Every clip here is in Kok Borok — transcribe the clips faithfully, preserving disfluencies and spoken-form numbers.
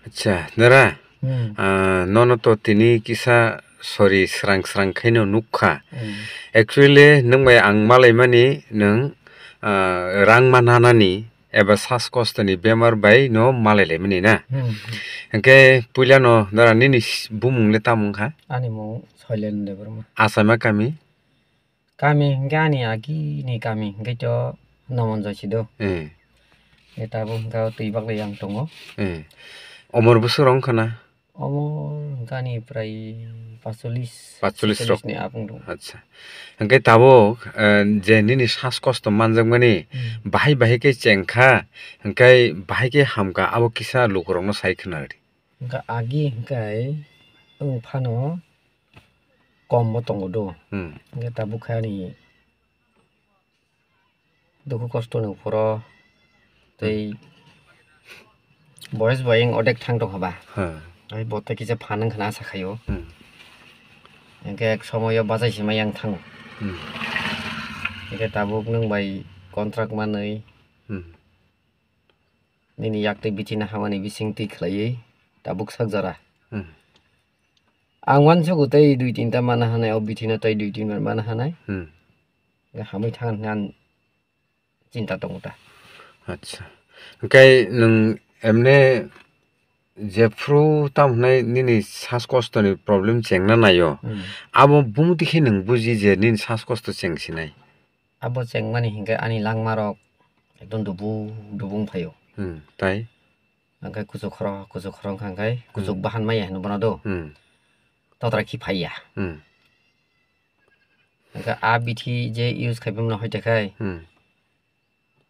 Acha, nara, Hmm. ah, nono to tini kisa sori srang srang khaino nukha. Hmm. Actually, nwng bai ang malaimani nwng, ah, rang mananani eba sas kostoni bemar bai no malailaimani na. Hmm, hmm. Hwnkhe puilano nara nini s-, bumung le tamo wngkha? Ani mung Soilen Debbarma. Achaima kami? Kami hwnkhe ani agini kami hwnkhe to Nomonjoy si do. Eh. E tabuk hwnkhe o twi baklai yang tongo. Eh. Omor bwswk rok wngkha na? Omor hwnkhe ani prai pacholis, pacholis rok. Ni apung tongo. Acha. Hwnkhe tabuk, eh, je nini sas kosto manjakmani Hmm. bahai bahai khe chengkha, hwnkhe bahai khe hamkha, abo kisa lukurokno sai khwna rwdi. Hwnkhe agi hwnkhe wng phano kom bo tongo do. Hmm. Hwnkhe tabuk khe ani dukhu kosto ni uphoro tei boyes bai wng odek thang tongkha ba. Ha. Ai bo tei kisa phan wngkha na asa khaio. Hmm. Hwnkhe ek somoyo bachai se mai yang thango. Hmm. Hwnkhe tabuk nwng bai contract manwi Hmm. nini yak tei bithi naharmani bising twi khlaiwi tabuk sak jora. Hmm. Ang uansugo tei dui tinta mana hanai, o bithi no tei dui tin bar mana hanai. Hmm. Hamwi thang hinwi ang chinta tongo ta. Acha. Hwnkhe nwng emne jephru tamo hwnai nini sas kosto ni problem chengna naio. Hmm. Abo bumti khe nwng buji je nini sas kosto chengsinai. Abo chengmani hinkhe ani langmarok ekdom dubuk dubuk wng phaio. Hmm, tai? Hwnkhe kuchuk khoro, kuchuk khoro wngkha hwnkhe kuchuk Hmm. bahan maya hino bono do. Hmm. Totra khi phaiya. Hmm. Hwnkhe a bithi je use khai bumno hoite khai. Hmm.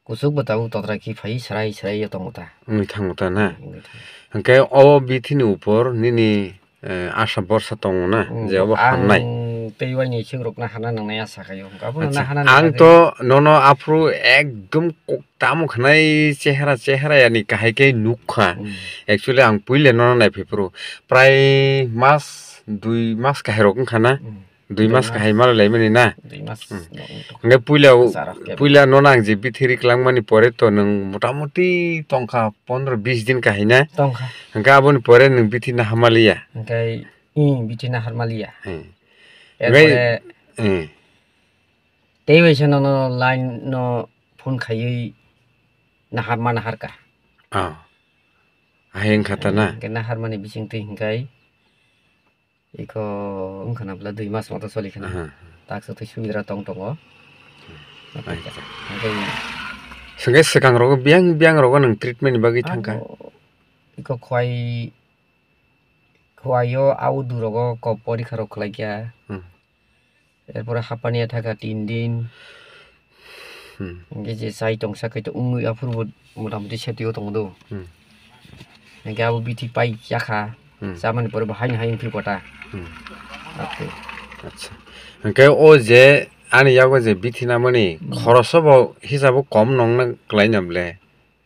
Kuchuk bo tabuk totra khi phai srai srai yo tongo ta. Wngwi thango ta na? Wngwi thango. Hwnkhe o bithi ni upor nini eh, asa borsa tongo na, Hmm, je obo ang hamnai. Tei waini sik rok na hana nangnai asa khaio. Abono na Acha, hana ang nangnai. To nono aphuru ekdom kok tamo khnai chehra chehra yani kahai khe nukha. Hmm. Actually ang puila nono naiphai phuru prai mas dui mas kahai rok wngkha na. Hmm. Dui mas Dui mas. Kahai malai laimani na. Dui mas Hmm. no wng tong. Hwnkhe puila Asa rok kebo. Puila nono ang je bithi ri klangmani pore to nwng motamuti tongkha pondro bis din kahai na. Tongkha. Hwnkhe aboni pore nwng bithi naharmaliya. Hwnkhe Hmm, bithi naharmaliya. Hmm. Erpore Hmm. Hmm. tei bai se nono line no phone khaiwi naharma naharka. Ah. Ahai wngkha ta na? Hwnkhe naharmani bisingtwi hwnkhe iko wngkha na bwla dui mas moto soli khana. Aha. Taksa twi subidra tong tongo. Acha. Hwnkhe Hwnkhe swkang rogo biyang biyang rogo nwng treatment ni bagwi thangkha? Abo iko khwai Khwai o au durogo kok porikha rok khlai kha. Hmm. Erpore hapani athakha tin din. Hmm. Hwnkhe je chai tongsa khe to wngwi aphuru bo motamuti safety o tongo do. Hmm. Hwnkhe abo bithi pai yakha. Hmm. Chamani pore bo haino hai wngphi kota. Hmm. Ate. Acha. Hwnkhe o je ani yago je bithi namani Hmm. khoroso bo hisabo kom nongna kwlai na ble?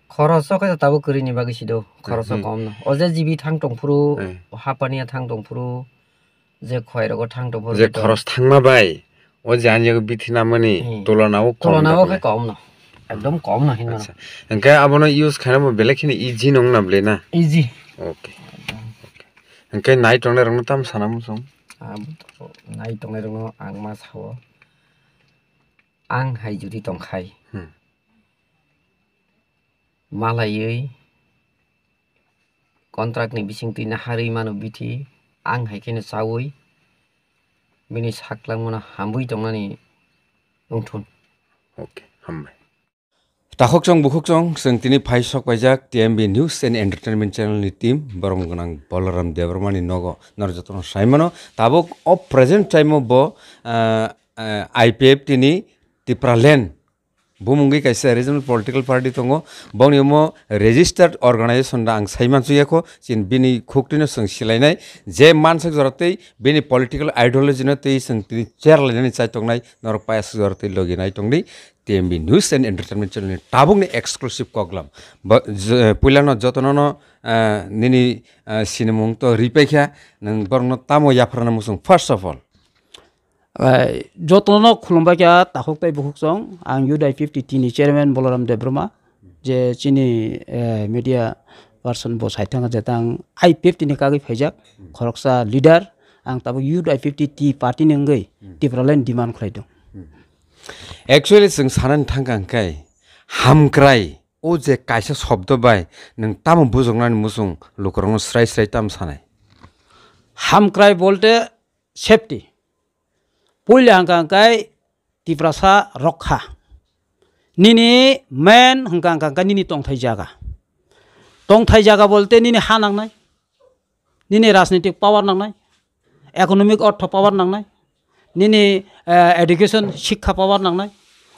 Khoroso khe tabuk kwrwini bagwi sido, khoroso Hmm. kom no. O je G B thang tongphuru, Hmm. Hapania thang tongphuru, je khwai rogo thang tongphuru Je khe to khoros thangma bai, o je ani yago bithi namani Hmm. tulona o kom Tulona o da khe kle. Kom no. Ekdom kom no hinmano. Acha. Hwnkhe abono use khaina bo belai kheno easy nong na ble na? Easy. Okay. Hwnkhe nai tongnai rokno tamo sana muchung? Abo to nai tongnai rokno ang ma sao. Ang hai jodi tongkhai. Hmm. Malaiwi contract ni bisingtwi naharwi mano bithi, ang hai kheno chawi bini saklangmano hamwi tongnani wngthun. Okay, hambai. Takhukchong bukhukchong, chwng tini phai sok paijak T M B News and Entertainment Channel ni team, borom gwnang Balaram Debbarma ni nogo norok jotono sai mano. Tabuk o present time o bo, ah, ah, I P F T ni Tipraland bumungwi kaisa regional political party tongo, bongni omo registered organization da ang sai mansuyakho, chini bini khuktwino chwng silainai, je mansuk jora twi bini political ideology no twi chwng tini cherlainani chai tongnai, norok payasuk jora twi logi nai tongdi, T M B News and Entertainment Channel ni tabukni exclusive koklam. Bo, je, puilano jotonono, ah, nini, ah, sinimung to ripaikha, nwng borokno tamo yapharna muchung, first of all. Ai, jotono khulumbai kha takhuk tei bukhuk chwng. Ang U D I P F T ni chairman Balaram Debbarma, je chini, eh, media person bo sai thangkha, jeta ang I P F T ni kagwi phaijak, khoroksa leader, ang tabuk Youth I P F T T party ni wngwi Tipraland demand khlai tongo. Actually, chwng sanani thangkha hwnkhe, hamkrai, o je kaisa shobdo bai nwng tamo bujoknani muchung lukurokno srai srai tamo sanai? Hamkrai bolte safety. Puila hwnkha hwnkhe Tiprasa rokha. Nini main hwnkha hwnkha hwnkhe nini tongthai jaga. Tongthai jaga bolte nini ha nangnai, nini rajnitik power nangnai, economic ortho power nangnai, nini, eh, education, shikha power nangnai.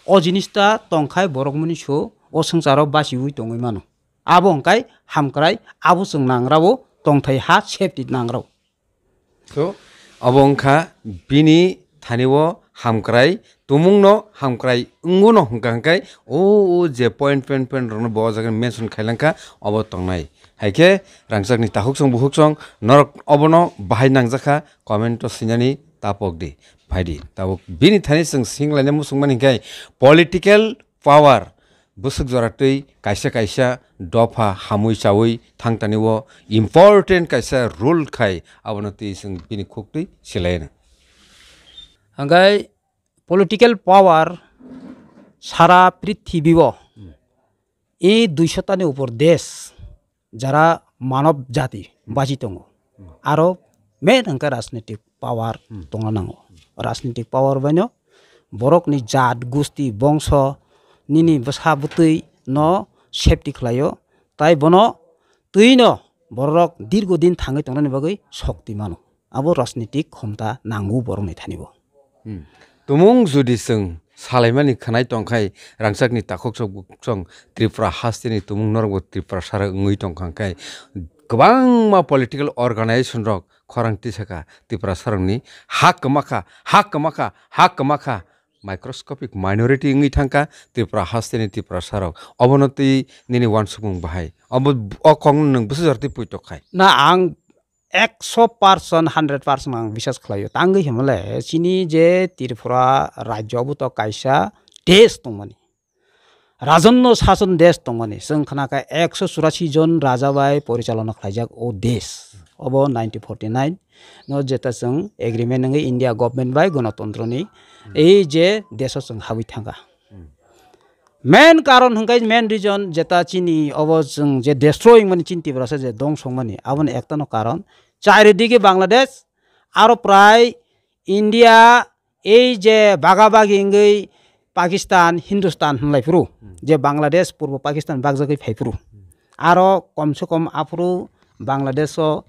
O jinis ta tongkhai borok mani so o swngcharo bachiwi tongwi mano. Abo hwnkhe hamkrai, abo chwng nangrao, tongthai ha safety nangrao. So, abo wngkha bini thani o hamkrai, tumungno hamkrai wngwno hwnkha hwnkhe o, o je point, point, point rokno bo o jaga mention khailangkha, obo tongnai. Haikhe rangchakni takhuk song bukhuk song norok obono bahai nangjakha, comment o swinani tapok di, phai di. Tabuk bini thani chwng singlaina muchungmani hwnkhe political power bwswk jora twi kaisa kaisa dopha hamwi chawi thangtani o important kaisa role khai abono twi chwng bini khuk twi silaino. Hwnkhe political power sara prithibio e duisho tani upor desh jara manob jati bachi tongo. Aro main hwnkhe rajnitik power tongna nango. Rajnitik power baino borokni jat, gusti, bongso, nini bwsa bwtwi no safety khlaio. Tai bono twino borok dirgo din thangwi tongnani bagwi shokti mano. Abo rajnitik khomta nango borokni thani bo. Hmm. Tumung judi chwng salaimani khwnai tongkhai, rangchakni takhuk sok bukhuk song Tripura hasteni tumung norokbo Tripura sara wngwi tongkha hwnkhe, kwbangma political organization rok khorang tisaka Tripura sarokni ha kwmakha, ha kwmakha, ha kwmakha, microscopic minority wngwi thangkha Tripura hasteni Tripura sarok. Obono twi nini uansukmung bahai? Obo, o kokno nwng bwsajor twi puitok khai? Na, ang ekso percent, hundred percent ang bisas khlaio. Tangwi himle, chini je Tripura rajyo, obo to kaisa desh tongmani. Rajanno sason desh tongmani. Chwng khna kha ekso churasi jon raja bai porichalona khlaijak o desh. Obo nineteen forty-nine no jeta chwng agreement wngwi India government bai Ganatantro ni ei je desh o chwng habwi thangkha. Main karon hwnkhe, main reason jeta chini obo chwng je destroy wngmani, chini Tiprasa je dongso wngmani, aboni ektano karon charidige Bangladesh, aro prai India, ei je baga bagi wngwi Pakistan, Hindustan hwnlai phuru, je Bangladesh, Purbo Pakistan bagjagwi phai phuru, aro komse kom aphuru Bangladesh o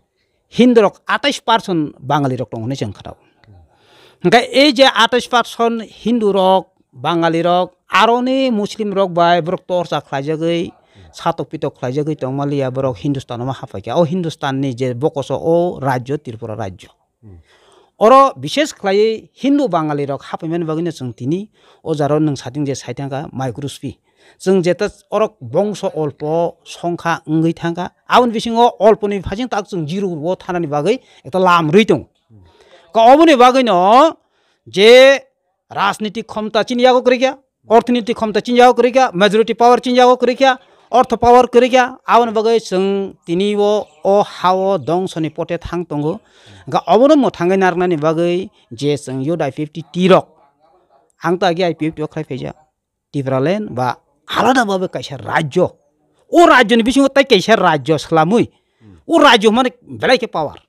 Hindu rok atais percent Bangali rok tongo hinwi chwng khnao. Hwnkhe ei je atais percent Hindu rok, Bangali rok, aroni Muslim rok bai borok torcha khlaijagwi, satok pitok khlaijagwi tongmaliya, borok Hindustan o ma haphaikha. O Hindustan ni je bokoso o rajyo Tripura rajyo. Oro bishes khlaiwi Hindu Bangali rok haphaimani bagwino chwng tini o jaro nwng sating je sai thangkha microscope. Chwng jeta orok bongso olpo songkha wngwi thangkha. Aboni bisingo olponi phasing tak chwng zero o thanani bagwi ekta lam rwi tongo. Ka oboni bagwino je rajnitik khomta chini yago kwrwikha, orthonitik khomta chini yago kwrwikha, majority power chini yago kwrwikha, ortho power kwrwikha, aboni bagwi chwng tini o, o ha-o dongsoni pote thang tongo. Ka obono mwthangwi narwknani bagwi je chwng Youth I P F T T rok, ang to agi I P F T o khlai phaijak. Tipraland ba alada babe kaisa rajyo. O rajyoni bisingo tai kaisa rajyo swlamwi. O rajyo hwnmani belai khe power.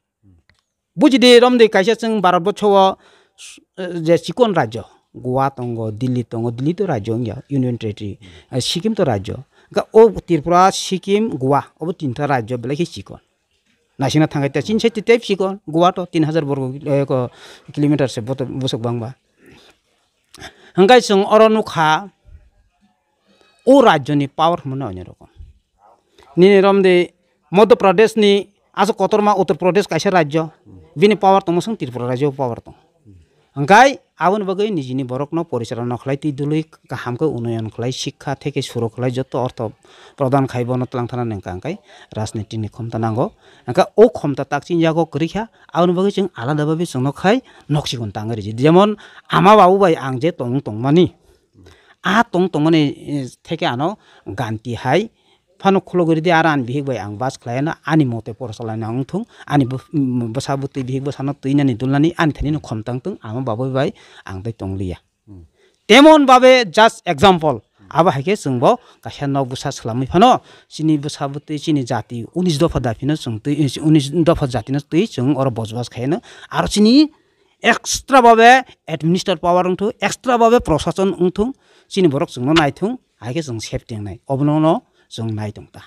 Bujidi romdi kaisa chwng Bharat borsho o s-, je chikon rajyo. Goa tongo, Delhi tongo, Delhi to rajyo wngya, Union Territory. Eh, Sikkim to rajyo. Ga o Tripura, Sikkim, Goa, obo tinta rajyo belai khe chikon. Naisingna thangkhe ta chini side tei sikon, Goa to tin hajar borgo, eh, ko, kilometer se boto, bosok bangba. Hwnkhe chwng oro nukha, o rajyoni power hwnmano onyo rokom. Nini romdi Madhya Pradesh ni aswk kotorma Uttar Pradesh kaisa rajyo, bini power tongmo swng Tripura rajyo power tong. Hwnkhe aboni bagwi nijini borokno porichalona khlai twi dului kaham khe unnoyon khlai, sikha theke suro khlai joto ortho prodan khai bono twlang thana nang kha, hwnkhe rajniti ni khomta nango. Hwnkhe o khomta tak chini yago kwrwi kha, aboni bagwi chwng alada babe chwngno khai nok chikon tangwi rwdi. Jemon ama babu bai ang je tong tongmani, a tong tongmani, eh, theke ano ganti hai phano khulogwi ridi, aro ani bihik bai ang bas khlaiano, ani mote por chalaina wngthung, ani bw-, bwsa bwtwi bihik bwsano twinani dulnani ani thanino khomtang thung, amo babai bai ang tei tongliya. Hmm. Temon babe just example, abo hai khe chwng bo kaisa nok bwsa swlamwi phano chini bwsa bwtwi chini jati unis dopha daphino chwng twi, unis dopha jatino twi chwng oro bojobas khaino, aro chini extra babe administer power wngthung, extra babe prosason wngthung, chini borok chwngno naithung, hai khe chwng safety wngnai, obono no chwng nai tong ta.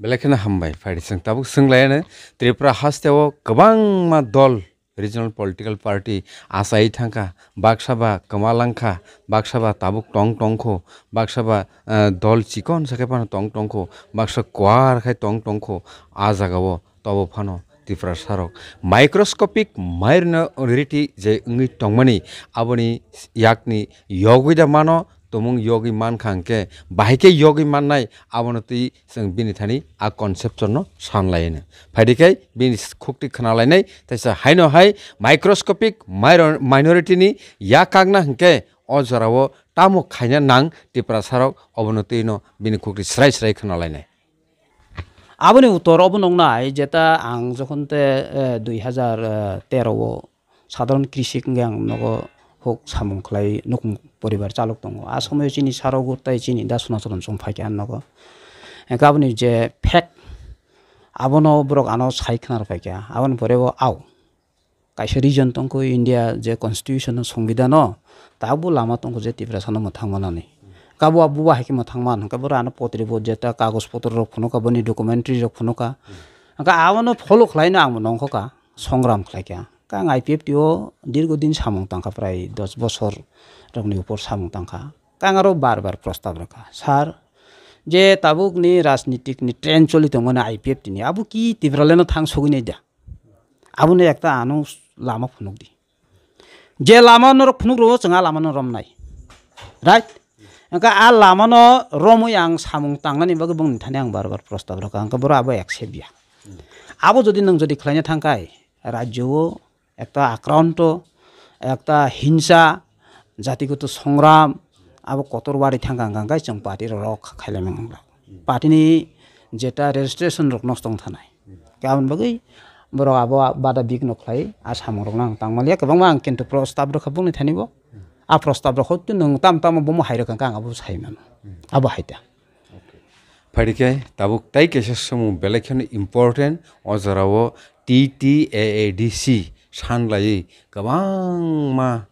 Belai kheno hambai, phaidi chwng tabuk swnglaino, Tripura hasteo kwbangma dol, regional political party achai thangkha, baksa ba kwmalangkha, baksa ba tabuk tong tongkho, baksa ba, eh, dol chikon sakhe phano tong tongkho, baksa kwar khai tong tongkho, a jagao tobo phano Tiprasa rok microscopic minority je wngwi tongmani, aboni yakni yogwi da mano, tumung yogwi mankha hwnkhe, bahai khe yogwi mannai, abono twi chwng bini thani a conception no sanlaino. Phaidi khai bini khukti khwnalainai, teisa haino hai microscopic minor-, minority ni yakakna hwnkhe o jorao tamo khaina nang Tiprasa rok, obono twi no bini khukti srai srai khwnalainai. Aboni uttor obo noknai, jeta ang jokhon te, eh, dui hajar tero o sadharon krishik wngwi ang nogo huk samung khlai nukung poribar chalok tongo. A somoyo chini sarogo tei chini da Sonachon chwng phaikha ang nogo. Hwnkhe aboni je fact, abono borok ano sai khna rw phaikha. Aboni pore bo au kaisa reason tongkho India je constitution o, songbidano, tabukbo lama tongkho je Tiprasano mwthang manani. Kabo abo bo hai khe mwthang man hwnkhe borok ano potribot jeta kagoj potro rok phunukha, boni documentary rok phunukha. Hwnkhe abono follow khlaino ang bo nongkhoka, songram khlaikha. Khe ang I P F T o dirgo din samung tangkha, prai dos bosor rokni upor samung tangkha. Khe ang aro bar bar prostab rwkha, "Sir, je tabukni rajnitikni trend choli tongmani I P F T ni, abo ki Tipralandno thang sogwi nai da? Abono ekta ano lama phunuk di." Je lama norok phunuk rwo, chwng a lamano romnai. Right? Hwnkhe a lamano romwi ang samung tangnani bagwi bongni thani ang bar bar prostab rwkha, hwnkhe borok abo accept ya. Abo jodi nwng jodi khlaina thangkhai, rajyo o ekta akranto, ekta hinsa, jatigoto songram, abo kotor wari thangkha hwnkhe chwng party rok rok khailai mano. Party ni jeta registration rok nosto wng thanai. Khe aboni bagwi borok abo bada bigno khlai, a samung rokno ang tangmaliya, kwbangma ang kintu prostab rwkha bongni thani bo. A prostab rok hotto nwng tam tamo bomo hai rwkha, ang abo sai mano. Abo hai ta. Phaidi khe tabuk tai kaisa samung belai kheno important, o jorao T T A A D C sanlaiwi kwbangma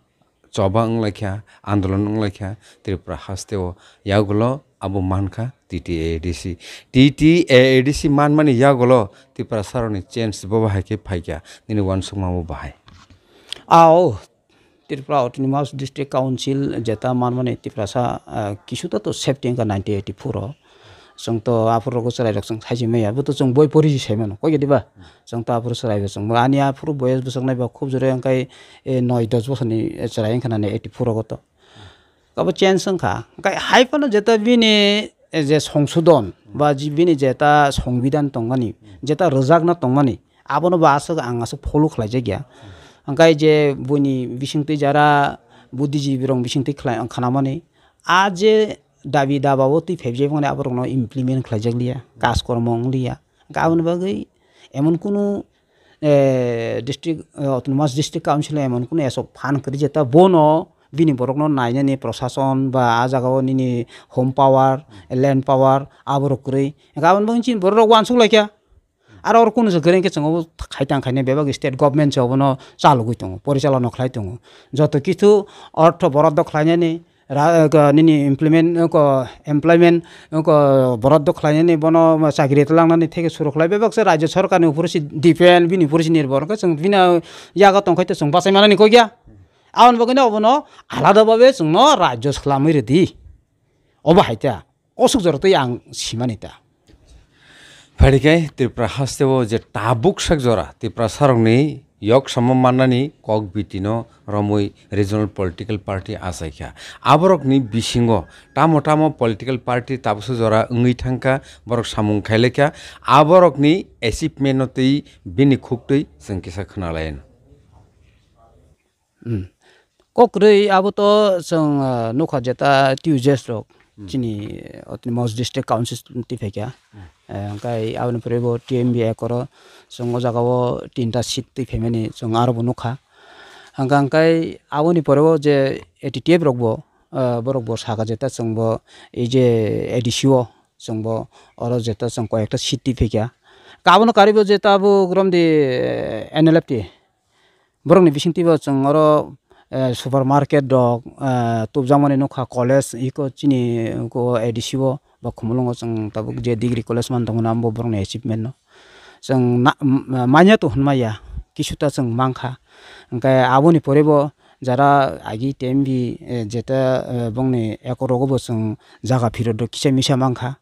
choba wnglaikha, andolon wnglaikha Tripura hasteo, yagulo abo mankha T T A A D C. T T A A D C manmani yagulo Tiprasarokni change bo bahai khe phaikha, nini uansukma bo bahai. Ao, Tripura Autonomous District Council jeta manmani Tiprasa, ah, kisuta to safety wngkha nineteen eighty-four o. Chwng to aphuru rogo chwrai rok chwng saisi maya, bo to chwng boi pori sai mano, koi diba? Chwng to aphuru chwrai bo chwng, ani aphuru boyes bwswk nai ba khub jora wngkha, eh, noi dos bosor ni chwrai wngkha nani eighty-four rogo to. Abo change wngkha. Hwnkhe hai phano jeta bini, eh, je songsodon ba ji bini jeta songbidan tongmani, jeta rwjakna tongmani, abono bo aswk ang aswk follow khlaijak ya. Hwnkhe je buini bisingtwi jara buddhijibi rok bisingtwi khlai-, khnamani, a je dabi daba o twi phaijak mani aborokno implement khlaijak liya, kaj kormo wng liya. Hwnkhe aboni bagwi emon kunu, eh, district, eh, Autonomous District Council emon kunu esok phan kwrwi jeta bono bini borokno nainani prosason ba a jagao nini home power, land power aborok kwrwi. Hwnkhe aboni bagwi chini borok rok uansuk laikha. Aro oro kunu se kwrwi khe chwng obo khaitang khainai bebak state government se obono chalogwi tongo, porichalona khlai tongo. Joto kisu ortho boroddo khlainani, ra-, ko, nini implement, ko, employment, ko, boroddo khlainani, bono chakri langnani theke suru khlai bebak se rajyo sorkarni upor se depend, bini upor se nirbhor khe chwng bini yago tongkhai to chwng bachai manani koi ya. Aboni bagwi no obono alada babe chwngno rajyo swlamwi rwdi. Obo hai ta. Osuk jora twi ang simani ta. Phaidi khe Tripura hasteo je tabuk sak jora Tiprasarokni yok samo mannani kok bitino romwi regional political party achaikha. Aborokni bisingo tamo tamo political party tabuksa jora wngwi thangkha, borok samung khailaikha, aborokni achievement no twi bini khuktwi chwng kisa khwnalaino. Hmm. Kok kwrwi abo to chwng, ah, nukha jeta T U J S rok. Hmm. Chini, eh, otni Mos District Council twi phaikha. Hmm. Eh, hwnkhe aboni pore bo T M B ekoro chwng o jaga o tinta seat twi phaimani chwng aro bo nukha. Hwnkhe, hwnkhe aboni pore o je A T T F rok bo, eh, borok bo sakha je ta chwng bo ei je A D C o chwng bo oro je ta chwng koi ekta seat twi phaikha. Abono karwi bo je ta bo romdi, eh, N L F T. Borokni bisingtwi bo chwng oro, eh, supermarket rok, eh, tubjakmani nukha, college, iko chini ko A D C o ba Khumulwngo chwng tabuk je degree college man tongmani abo borokni achievement no. Chwng na-, m-, manya to hwnmaya, kisu ta chwng mankha. Hwnkhe aboni pore bo jara agi T M B, eh, jeta, eh, bongni ekorogo bo chwng jaga phirok do kisa misa mankha.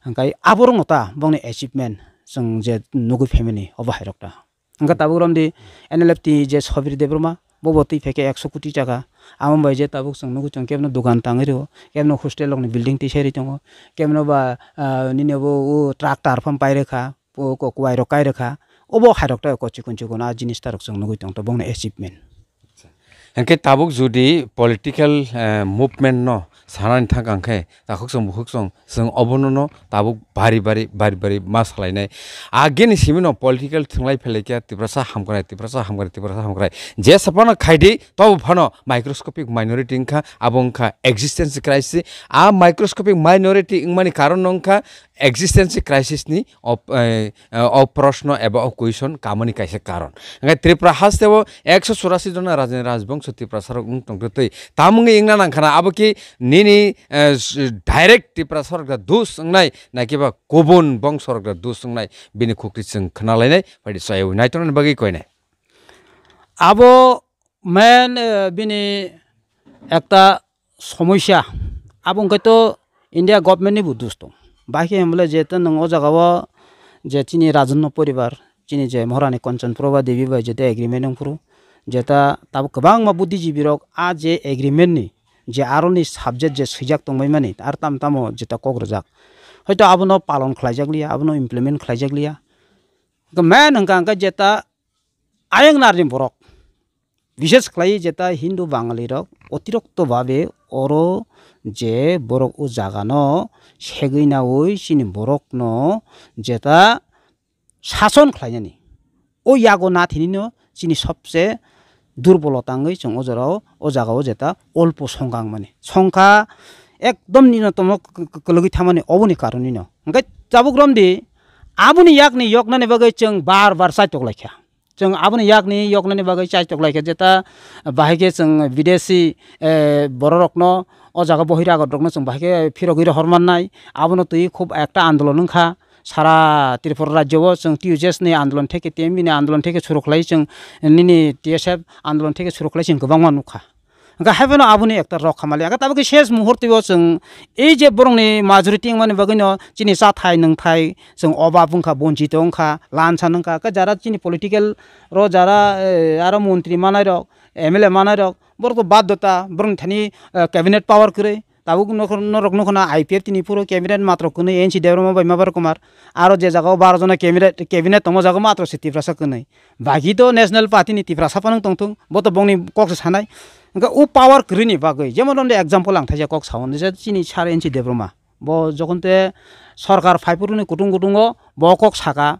Hwnkhe aborokno ta bongni achievement chwng je nugwi phaimani obo hairok ta. Hwnkhe tabuk romdi N L F T je Sobir Debbarma, bobo twi phaikhe ekso koti taka. Amo bai je tabuk chwng nugwi tongo, kebno dogan tangwi rwo, kebno hostel rokni building tisari tongo, kebno ba, ah, nini bo o tractor phano pai rwkha, o ko-, kwbai rok kai rwkha. Obo hairok ta ko chikon chikon a jinis ta rok chwng nugwi tongto bongni achievement. Hwnkhe tabuk jodi political, eh, movement no sanani thang khe takhuk chwng bukhuk chwng chwng obono no tabuk bari bari bari bari ma salainai. Ageni simi no political thwnglai phelai khe Tiprasa hamkrai, Tiprasa hamkrai, Tiprasa hamkrai. Je saphano khaidi tobo phano microscopic minority wngkha, abo wngkha existence crisis. A microscopic minority wngmani karon no wngkha existence crisis ni op-, eh, eh, o proshno eba o question kamani kaisa karon. Hwnkhe Tripura hasteo ekso churasi jona rajni rajbongso Tiprasarok wng tongtwi twi. Tamungni wngna nangkhana abo khe nini, eh, s-, direct Tiprasarok da dus wngnai, nakiba kubun bongsorok da dus wngnai, bini khukti chwng khna lainai, phaidi chaywi naitonani bagwi koinai. Abo main, eh, bini ekta somosya. Abo hwnkhe to India government ni bo dus tong. Bahai khe hwnbole je to nwng o jaga o je chini Rajanno poribar, chini je Maharani Kanchan Prabha Devi bai je to agreement wng phuru, je ta tabuk kwbangma buddhijibi rok a je agreement ni je aroni subject je swijak tongbai mani, ar tam tamo je ta kok rwjak. Hoito abono palon khlaijak liya, abono implement khlaijak liya. Main hwnkha hwnkhe je ta ayang narni borok, bishes khlai jeta Hindu Bangali rok otirokto babe oro je borok o jaga no segwi naui chini borok no jeta sason khlainani o yago nathinino chini sobse durbolota wngwi chwng o jorao o jagao jeta olpo songkha wngmani songkha ekdom nino tomo kwlwgwi thamani oboni karonino hwnkhe tabuk romdi aboni yakni yoknani bagwi chwng bar bar chaitok laikha. Chwng aboni yakni yoknani bagwi chaitok laikha, jeta bahai khe chwng bidesi, eh, bororokno o jaga bohiragot rokno chwng bahai khe phirogwi rohor mannai. Abono twi khub ekta andolon wngkha. Sara Tripura rajyo o chwng T U J S ni andolon theke, T M B ni andolon theke suru khlai chwng nini T S F andolon theke suru khlai chwng kwbangma nukha. Hwnkhe haiphano aboni ekta rok khamali. Hwnkhe tabukhe ses muhurtwi o chwng ei je borokni majority wngmani bagwino chini chathai nwngthai chwng obab wngkha, bonchito wngkha, lansa wngkha. Hwnkhe jara chini political ro jara, eh, aro montri manairok, M L A manairok, borok to baddhota, borokni thani, eh, cabinet power kwrwi. Tabuk nokho-, norok nukho na I P F T ni phuru cabinet matro kwnwi N C Debbarma bai Mabar Kumar. Aro je jaga o baro jona cabinet, cabinet tongma jaga matro se Tiprasa kwnwi. Bagi to National Party ni Tiprasa phano tongthung, bo to bongni kok se sanai. Hwnkhe o power kwrwini bagwi, jemon romde example ang thaisa kok sao, je chini sir N C Debbarma. Bo jokhon te sorkar phai phuru ni kutung kutungo bo kok saka.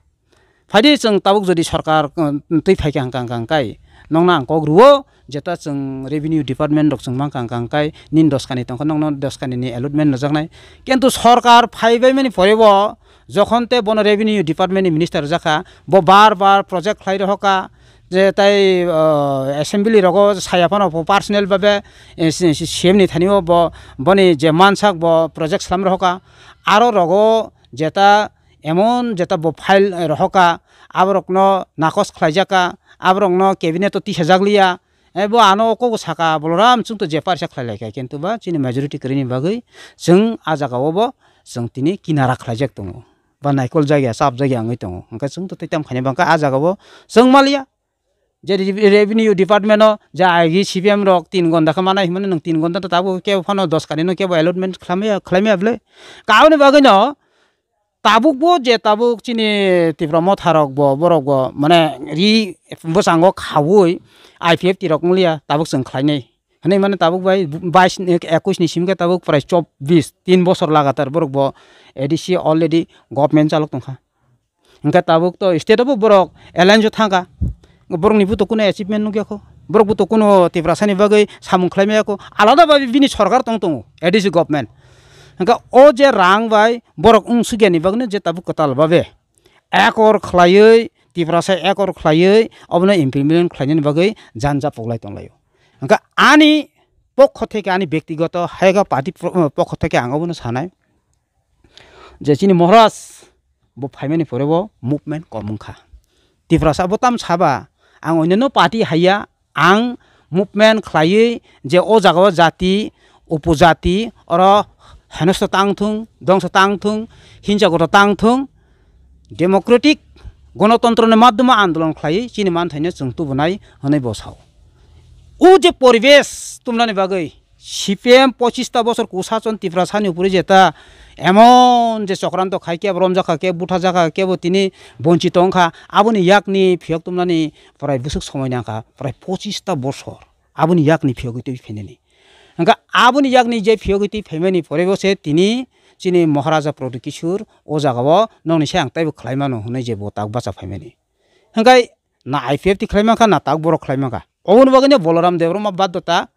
Phaidi chwng tabuk jodi sorkar, uh, twi phaikha hwnkha hwnkha hwnkhe nokno ang kok rwo, jeta chwng revenue department rok chwng mankha hwnkha hwnkhe nini doskani tongkha nokno doskani ni allotment rwjaknai. Kintu sorkar phaibaimani porebo jokhon te bono revenue department ni minister rwjakha, bo bar bar project khlai rohorkha, je tai, uh, assembly rogo saya phano bo personal babe, eh, si-, si-, C M ni thani o bo boni je mansak bo project slam rohorkha, aro rogo jeta emon jeta bo file rohorkha, aborokno nakos khlaijakha, aborokno cabinet o tisajak liya, eh, bo ano kok saka Boloram chwng to je parisa khlai laikha, kintu ba chini majority kwrwini bagwi chwng a jaga o bo chwng tini kinara khlaijak tongo, ba naikol jakya, chap jakya wngwi tongo, hwnkhe chwng to tei tamo khaina bangkha a jaga o chwng maliya. Je re-, revenue department o je agi C P M rok tin gonda khe manai hwnmano, nwng tin gonda to tabuk kebo phano dos kani no kebo allotment khlaimaya, khlaimaya bwle. Ka aboni bagwi no tabuk bo je tabuk chini Tipra Motha rok bo, borok bo mane ri bwskango khaui I P F T rok wng liya, tabuk chwng khlainai. Hwnwi mane tabuk bai bais ni, ekush ni simi khe tabuk prai chobbish, tin bosor lagatar borok bo A D C already government chalok tongkha. Hwnkhe tabuk to state o bo borok alliance o thangkha. Borok ni bo to kuno achievement nukya kho. Borok bo to kuno Tiprasa ni bagwi samung khlai maya kho. Alada bai bini sorkar tong tongo, A D C government. Hwnkhe o je rang bai borok wng sukya ni bagwi je tabuk kwtal babe ekor khlaiwi, Tiprasa ekor khlaiwi obono implement khlainani bagwi janja poklai tonglaio. Hwnkhe ani pokho theke, ani bektigoto hayega party pro-, pokho theke ang obono sanai je chini Maharaj bo phaimani pore bo movement kom wngkha. Tiprasa bo tam saba, ang onyono party haiya, ang movement khlaiwi je o jagao jati, upojati, oro henosto tang thung, dongso tang thung, hinsa goto tang thung, democratic gonotontro ni madhyoma andolon khlaiwi chini manthaino chwng tubunai hwnwi bo sao. O je poribesh tumnani bagwi C P M pochista bosor kusachon Tiprasani upore jeta emon je chokranto khai kebo romjakha, kebo buthajakha, kebo tini bonchito wngkha, aboni yakni phiyok tumnani prai bwswk somoi nangkha, prai pochista bosor aboni yakni phiyogwi twi phainani. Hwnkha aboni yakni je phiyogwi twi phaimani pore bo se tini chini Maharaja Pradyut Kishore o jagao nokni se ang teibo khlai mano hwnwi je bo tak bacha phaimani. Hwnkhe na I P F T khlai mankha, na tak borok khlai mankha. Oboni bagwino Balaram Debbarma baddhota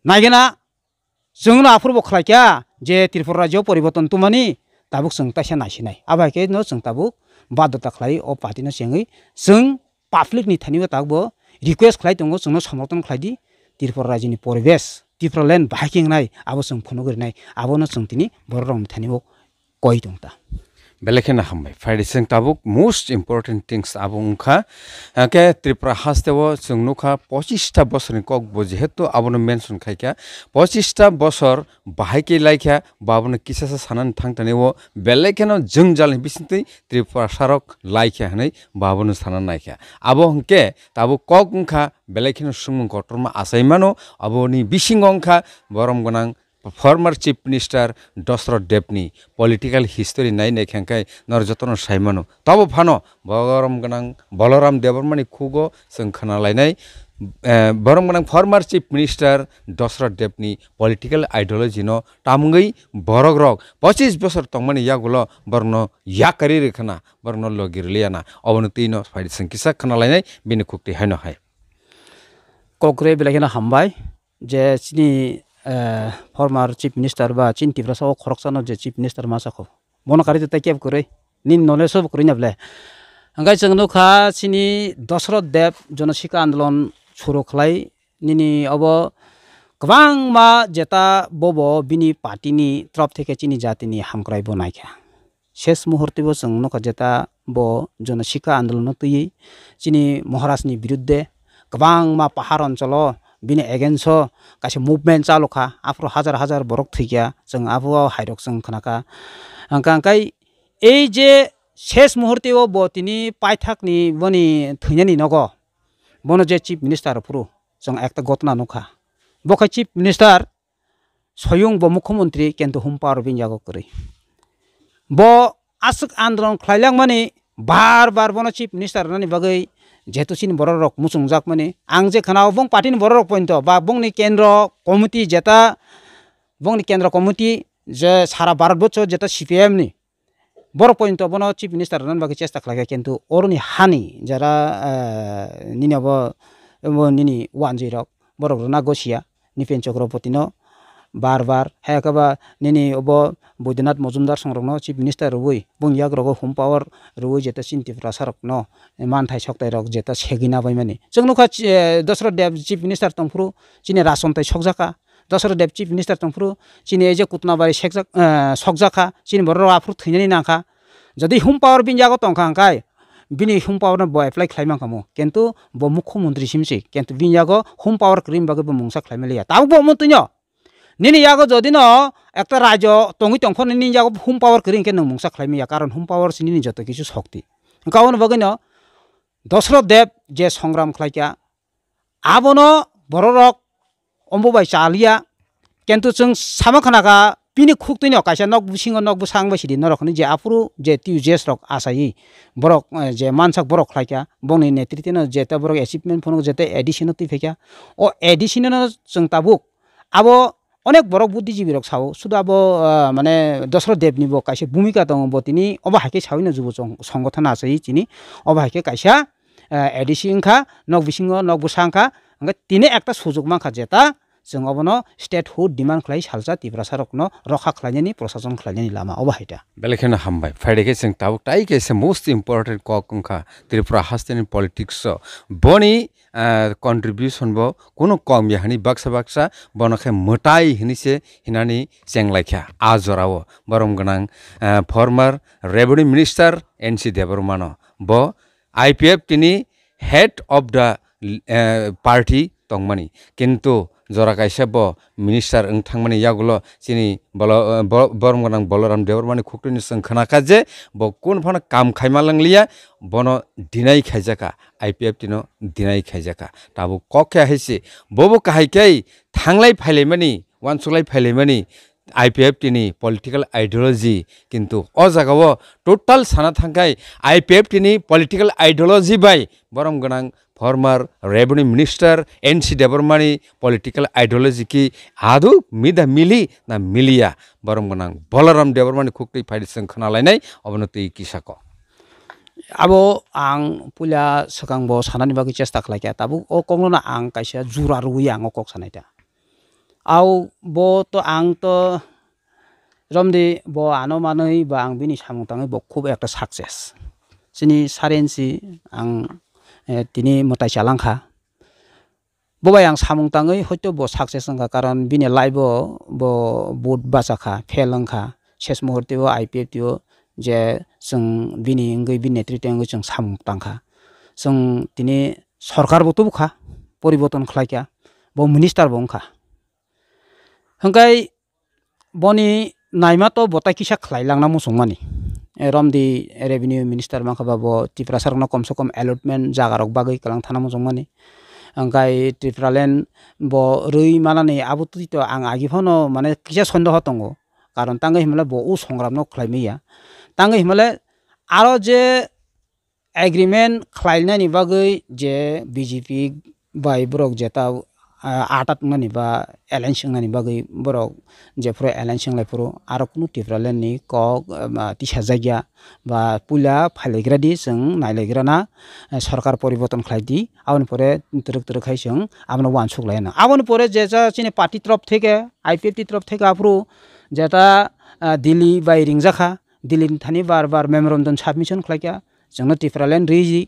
naigena. Chwngno aphuru bo khlaikha je Tripura rajyo poriborton tubumani, tabuk chwng taisa naisinai. Abo hai khe no chwng tabuk baddhota khlai o party no chengwi chwng public ni thani o tabuk bo request khlai tongo, chwngno somorthon khlai di. Tripura rajyoni poribesh, Tripura land bahai khe wngnai, abo chwng phunugwi rwnai, abono chwng tini borok rokni thani o koi tong ta. Belai kheno hambai. Phaidi chwng tabuk most important things abo wngkha. Hwnkhe Tripura hasteo chwng nukha pochista bosorni kok bo jehetu abono mention khaikha. Pochista bosor bahai khe laikha, bo abono kisasa sanani thangtani o belai kheno jwngjalni bisingtwi Tripura sarok laikha hwnwi bo abono sana naikha. Abo hwnkhe tabuk kok wngkha belai kheno swngmung kotorma achai mano. Aboni bisingo wngkha borom gwnang former Chief Minister Dosroth Debni political history nai nai khe hwnkhe norok jotono sai mano. Tobo phano borom gwnang Balaram Debbarmani khugo chwng khna lainai, eh, borom gwnang former Chief Minister Dosroth Debni political ideology no tamungwi borok rok pochis bosor tongmani yagulo borokno yak karwi rwkhana, borokno logi rwliya na, oboni twi no phaidi chwng kisa khna lainai bini khukti haino hai. Kokre belai kheno hambai. Je chini, eh, former Chief Minister ba chini Tiprasa o khoroksano je Chief Minister ma sakho, bono karwi tei kebo kwrwi, nini knowledge o bo kwrwi na ble. Hwnkhe chwng nukha chini Dosroth Deb Jonosikha Andolon suru khlai nini obo kwbangma jeta bobo bini party ni torop theke chini jatini hamkrai bo naikha. Ses muhurte bo chwng nukha jeta bo Jonosikha Andolono twiwi chini Maharajni birudde kwbangma pahar oncholo bini against o kaisa movement chalokha, aphuru hajar hajar borok thwikha, chwng abo hairok chwng khnakha. Hwnkha hwnkhe ei je ses muhurte o bo tini paithakni boni thwinani nogo bono je Chief Minister phuru chwng ekta gotna nukha. Bo khe Chief Minister, soyung bo mukhyamantri, kintu hum power bini yago kwrwi. Bo aswk andolon khlai langmani, bar bar bono Chief Minister rwnani bagwi jehetu chini borok rok muchungjakmani. Ang je khna-o bong party ni borok rok pointo ba bongni kendro committee jeta, bongni kendro committee je sara Bharat borso jeta C P M ni, borok pointo bono Chief Minister rwnani bagwi chesta khlaikha, kintu oroni hani jara, eh, nini obo, obo nini wanjwi rok, borok rwna gosia, Nipen Chakrawapatino bar bar, hai khe ba nini obo Boidyanath Majumdar songrokno Chief Minister rwui, bung yak rogo hum power rwui jeta chini Tiprasa rokno manthai soktai rok jeta segwi nabaimani. Chwng nukha, eh, Dosroth Deb Chief Minister tongphuru chini rajchontai sokjakha, Dosroth Deb Chief Minister tongphuru chini ei je Kutnabari sekjak, eh, sokjakha, chini borok rok aphuru thwinani nangkha. Jodi hum power bini yago tongkha hwnkhe, bini hum power no bo apply khlai mankha mo, kintu bo mukhyamantri simsi, kintu bini yago hum power kwrwini bagwi bo mungsa khlai maliya. Tabuk bo omo twino nini yago jodi no ekta rajyo tongwi tongkho nini yago hum power kwrwi hwnkhe nwng mungsa khlai maya, karon hum power se nini joto kisu shokti. Hwnkhe aboni bagwi no Dosroth Deb je songram khlaikha, abono bororok ombo bai chaliya, kintu chwng sama khnakha Bini khuktwino kaisa nok bisingo nok bwsang bai sidi norok hinwi je aphuru je T U J S rok achaiwi borok, eh, je mansak borok khlaikha, bongni netrite no jeta borok achievement phunuk jeta A D C no twi phaikha. O A D C no chwng tabuk abo onek borok buddhijibi rok sao, sudu abo, ah, mane Dosro Dev ni bo kaisa bhumika tongo, bo tini obo hai khe sawi no jubo chong-, songothon achaiwi chini obo hai khe kaisa, eh, A D C wngkha, nok bisingo nok bwsa wngkha, hwnkhe tini ekta sujuk mankha jeta chwng obono statehood demand khlai salsa Tiprasa rokno rokha khlainani, prosason khlainani lama obo hai ta. Belai kheno hambai. Phaide khe chwng tabuk tai kaisa most important kok wngkha Tripura hasteni politics o. Boni, ah, contribution bo kunu kom ya hwnwi baksa baksa bono khe mwtai hwnwi se hinani chenglaikha. A jorao borom gwnang, ah, former revenue minister N C Debbarma no. Bo I P F T ni head of the, eh, party tongmani. Kintu jora kaisa bo minister wng thangmani yagulo chini bolo-, eh, bo-, borom gwnang Balaram Debbarmani khuktwini chwng khnakha je bo kun phano kam khaima langliya, bono deny khaijakha, I P F T no deny khaijakha. Tabuk kok khe hai se, bobo kahai khe thanglai phailaimani, uansuklai phailaimani, I P F T ni political ideology, kintu o jagao total sana thangkhai I P F T ni political ideology bai borom gwnang former revenue minister N C Debbarmani political ideology ki adu mida mili na miliya, borom gwnang Balaram Debbarmani khuktwi phaidi chwng khna lainai obono twi kisa kok. Abo ang puila swkang bo sanani bagwi chesta khlaikha, tabuk o kokno ang kaisa jura rwui ang o kok sanai ta. Au bo to ang to romdi bo ano manwi ba ang bini samung tangwi bo khub ekta success. Chini sarensi ang, eh, tini mwtai chalangkha. Bo bai ang samung tangwi hoito bo success wngkha, karon bini life o bo vote bachakha, fail wngkha. Ses muhurte o I P F T o je chwng bini wngwi bini netrite wngwi chwng samung tangkha. Chwng tini sorkar bo tubukha, poriborton khlaikha, bo minister bo wngkha. Hwnkhe boni naima to bo tai kisa khlai langna muchungmani. E, romdi revenue minister mankha ba bo Tiprasa rokno komse kom allotment jaga rok bagwi kwlang thana muchungmani. Hwnkhe Tipraland bo rwi manani abo twi to ang agi phano mane kisa sondeho tongo. Karon tangwi himle bo o songram no khlai manya. Tangwi himle aro je agreement khlainani bagwi je B J P bai borok jeta, ah, atat wngnani ba alliance wngnani bagwi borok jephuru alliance wnglai phuru aro kunu Tipraland ni kok, ah, tisajakya ba puila phailaikra di, chwng nailaikra na, eh, sorkar poriborton khlai di, aboni pore twrwk twrwk khai chwng abono uansuk lai anw. Aboni pore je ja chini party torof theke, I P F T torof theke aphuru jeta, ah, Delhi bai ringjakha, Delhi ni thani bar bar memorandum submission khlaikha. Chwngno Tipraland rwiji.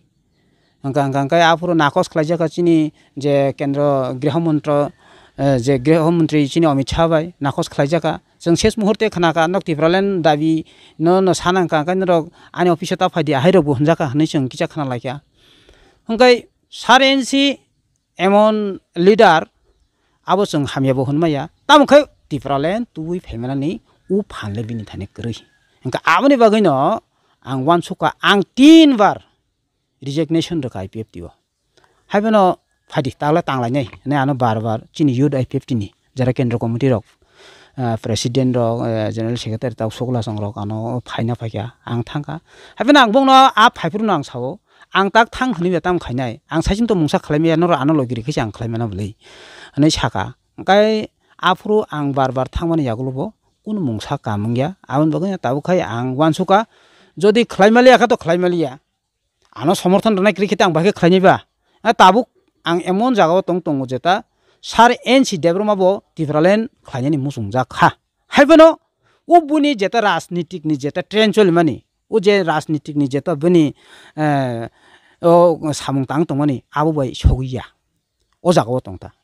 Hwnkha, hwnkha, hwnkhe aphuru nakhos khlaijak kha chini je kendro griho montro, eh, je griho montri chini Amit Shah bai nakhos khlaijak kha. Chwng ses muhurte khna kha, nok Tipraland dabi no, no sana hwnkha, hwnkhe norok ani office o ta phai di, ahai rok bo hwnjak kha hwnwi chwng kisa khna lai kha. Hwnkhe sir N C emon leader abo chwng hamya bo hwn maya. Tamo khe Tipraland tubui phaimanani u phan le bini thani kwrwi. Hwnkhe aboni bagwi no ang uansuk kha, ang tin bar resignation rwkha I P F T o. Haiphano phaidi tala tanglainai hinwi ano bar bar chini youth I P F T ni jara kendro committee rok, ah, president rok, eh, general secretary tok sokla song rok ano phaina phaikha, ang thangkha. Haiphano ang bongno a phaiphuru no ang sao, ang tak thang hinwi tamo khainai, ang saichung to mungsa khlai maya, norok ano logi rikhe se ang khlai mano bwlwi hinwi saka. Hwnkhe aphuru ang bar bar thangmani yagulo bo kunu mungsa kam wngya, aboni bagwi tabuk khai ang uansukha, jodi khlai maliya kha to khlai maliya. Ano somorthon rwnai kwrwi khe tei ang bahai khe khlainai ba? A tabuk ang emon jagao tong tongo jeta sir N C Debbarma bo Tipraland khlainani muchungjak kha. Haiphano o buni jeta rajnitik ni jeta trend cholimani, o je rajnitik ni jeta bini, eh, o samung tang tongmani abo bai sogwi ya. O jagao tong ta.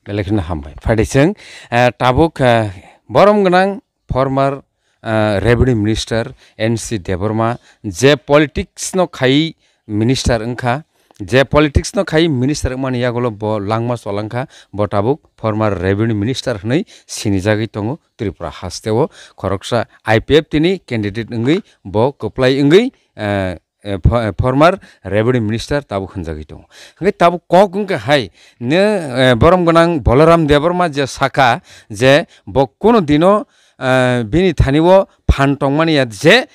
Belai kheno hambai. Phaidi chwng, eh, tabuk, eh, borom gwnang former, eh, revenue minister N C Debbarma je politics no khai minister wngkha, je politics no khai minister wngmani yagulo bo langma cholangkha, bo tabuk former revenue minister hwnwi sinijagwi tongo Tripura hasteo, khoroksa I P F T ni candidate wngwi bo kwplai wngwi, eh, eh, fo-, eh, former revenue minister tabuk hwnjagwi tongo. Hwnkhe tabuk kok wngkha hai, ne, eh, borom gwnang Balaram Debbarma je sakha je bo kuno dino, ah, bini thani o phan tongmani ya je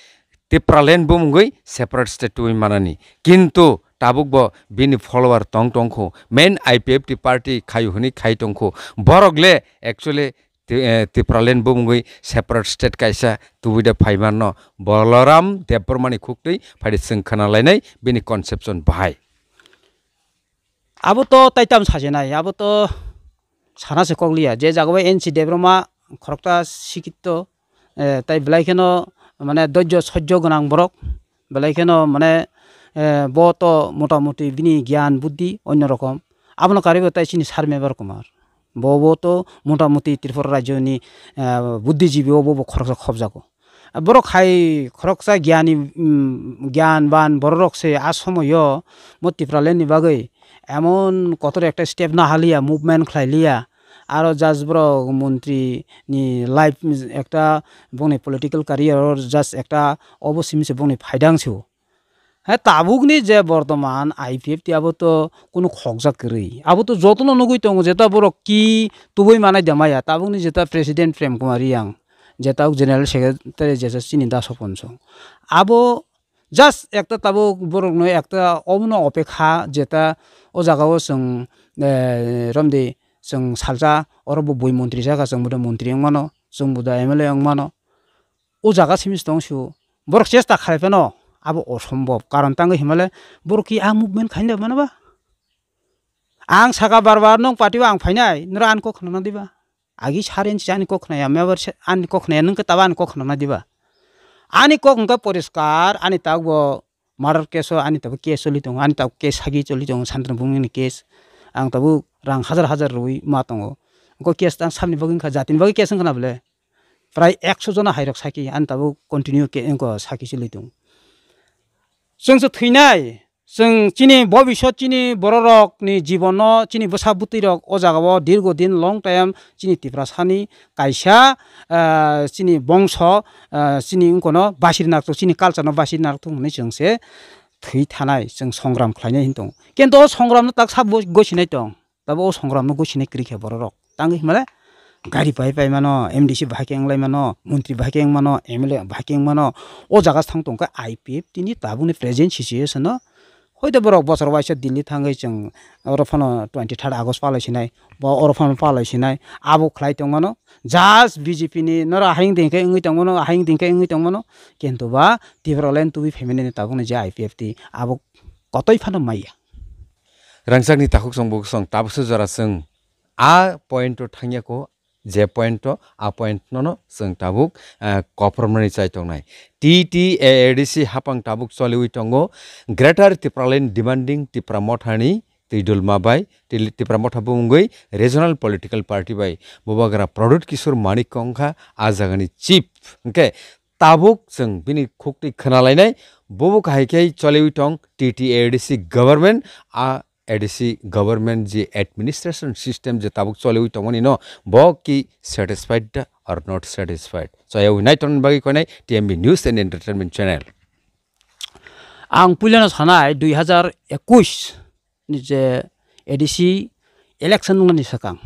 Tipraland bumungwi separate state tubui manani. Kintu tabuk bo bini follower tong tongkhu. Main I P F T party khayu hwnwi khai tongkhu. Borok le actually Ti-, eh, Tipraland bumungwi separate state kaisa tubui de phaimanno. Boloram Debbarmani khuktwi phaidi chwng khna lainai bini conception bahai. Abo to taitam sajenai, abo to sana se kokliya. Je jagao N C Debbarma khoroksa sikito, eh, tai belai kheno mane dojjo sojjo gwnang borok, belai kheno mane, eh, bo to motamuti bini gyan buddhi onno rokom. Abono karibo tai chini Sir Mevar Kumar. Bo, bo to motamuti Tripura rajyoni, eh, buddhijibi o bo, bo khoroksa khobjago. Borok hai khoroksa gyani, mm, gyanban bororok se a somoyo mo Tipraland ni bagwi emon kotor ekta step nahaliya, movement khlailiya. Aro just borok montri ni life ekta bongni political career or just ekta obo simi se bongni phaidang se o. He tabukni je bortoman I P F T abo to kunu khokjak kwrwi. Abo to jotono nugwi tongo jeta borok ki tubui manai da maya. Tabukni jeta President Prem Kumar Riyang, jeta General Secretary jesa chini Da Sopon Song. Abo just ekta tabuk borokno ekta omono opekha jeta o jagao chwng, eh, romdi chwng salsa oro bo bui montri saka chwng boda montri wngmano, chwng boda M L A wngmano. O jaga simi se tong sio. Borok chesta khlai phano abo osombob. Karon tangwi himale borok ki a movement khaina mano ba? Ang saka bar bar nong party o ang phainai, noro ani kok khna diba? Agi saren si ani kok khna ya, mebar se ani kok khna ya, nung ke taba ani kok khna diba? Ani kok hwnkhe poriskar, ani tak bo murder case o ani tabuk case choli tongo, ani tabuk case sagi choli tongo, Santanu Bhumikni case. Ang tabuk rang hajar hajar rwi ma tongo. Ko case tang samni bagwi wngkha, jatini bagwi case wngkha na bole? Prai ekso jona hairok saki, ani tabuk continue ke wngkha saki choli tongo. Chwng se thwinai, chwng chini bobisot chini bororokni jibono, chini bwsa bwtwirok o jagao dirgo din long time chini Tiprasani kaisa, ah, chini bongso, ah, chini wngkono basiri nakthok, chini culture no basiri nakthok hwnwi chwng se thwi thanai, chwng songram khlainai hin tongo. Kintu o songram no tak sa bo-, gosinai tong. Tabo o songram no gosinai kwrwi khe bororok. Tangwi himale gari pai pai mano, M D C bahai khe wnglai mano, montri bahai khe wng mano, M L A bahai khe wng mano. O jaga thang tong khe I P F T ni tabukni present situation no hoito borok bosor waisa Delhi thangwi chwng oro phano twenty third August palai sinai, bo oro phano palai sinai, abo khlai tong mano. Just B J P ni noro ahing ding khe wngwi tong mano, ahing ding khe wngwi tong mano. Kintu ba Tipraland tubui family ni tabukni je I P F T abo kotoi phano maya. Rangchakni takhuk song bukhuk song tabukso jora chwng a point o thangya ko, je point o, a point nono chwng tabuk, eh, kophormani chai tongnai. T T A A D C hapang tabuk choliwi tongo. Greater Tipraland demanding Tipra Mothani twi dulma bai, Til-, Tipra Motha bumungwi regional political party bai Bubagra Pradyut Kishore Manik wngkha a jagani chief. Hwnkhe tabuk chwng bini khuktwi khwnalainai, bubo kahai khe choliwi tong T T A D C government, a A D C government je administration system je tabuk choliwi tongmani no, bo ki satisfied da or not satisfied? Chaya winai tongni bagwi koinai T M B News and Entertainment Channel. Ang puilano sanai dui hazar ekush ni je A D C election wngnani swkang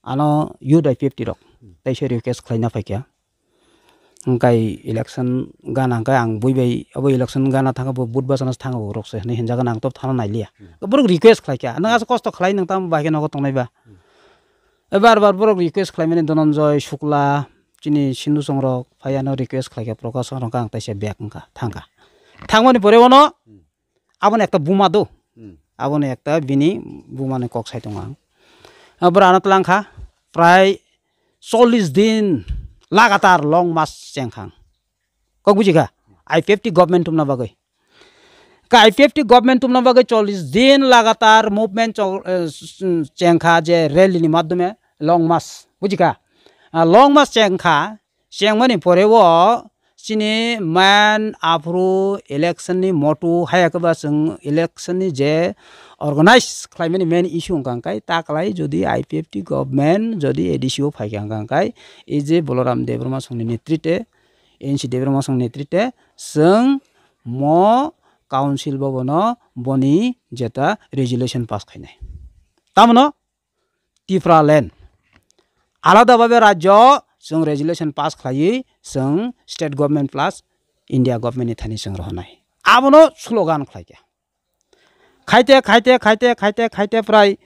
ano youth I P F T rok teisa request khlaina phaikha. Hwnkhe election gana hwnkhe ang bui bai abo election gana thangkhe bo vote bachana se thango borok se hinwi hinjago, ang to thana nailiya. Borok request khlaikha, "Nwng aswk kosto khlai, nwng tamo bahai khe nogo tongnai ba?" Bar bar borok request khlaimani Dhananjay Shukla, chini Sindhu Chong rok phai ano request khlaikha, Prakash Chong rok ang teisa bag wngkha, thangkha. Thangmani pore ono Aboni ekta buma do. Hmm. Aboni ekta bini bumani kok sai tongo ang. Ah, bwrano twlang kha, prai chollish din lagatar long march cheng kha ang. Kok buji kha? I P F T government tumna bagwi. Ka I P F T government tumna bagwi chollish din lagatar movement chol-, eh, s-, s-, cheng kha je rally ni madhyome long march. Buji kha? Ah, long march cheng kha, chengmani pore o chini main aphuru election ni motu haya khe ba chwng election ni je organize khlaimani main issue wngkha hwnkhe ta kwlai jodi I P F T government jodi A D C o phaikha hwnkha hwnkhe ei je Balaram Debbarma songni netrite, N C Debbarma song netrite chwng mo council bobono boni jeta resolution pass khainai. Tamno Tipraland. Alada bhabe rajyo chwng resolution pass khlaiwi chwng state government plus India government ni thani chwng rohornai. Abono slogan khlaikha. Khaite, khaite, khaite, khaite, khaite prai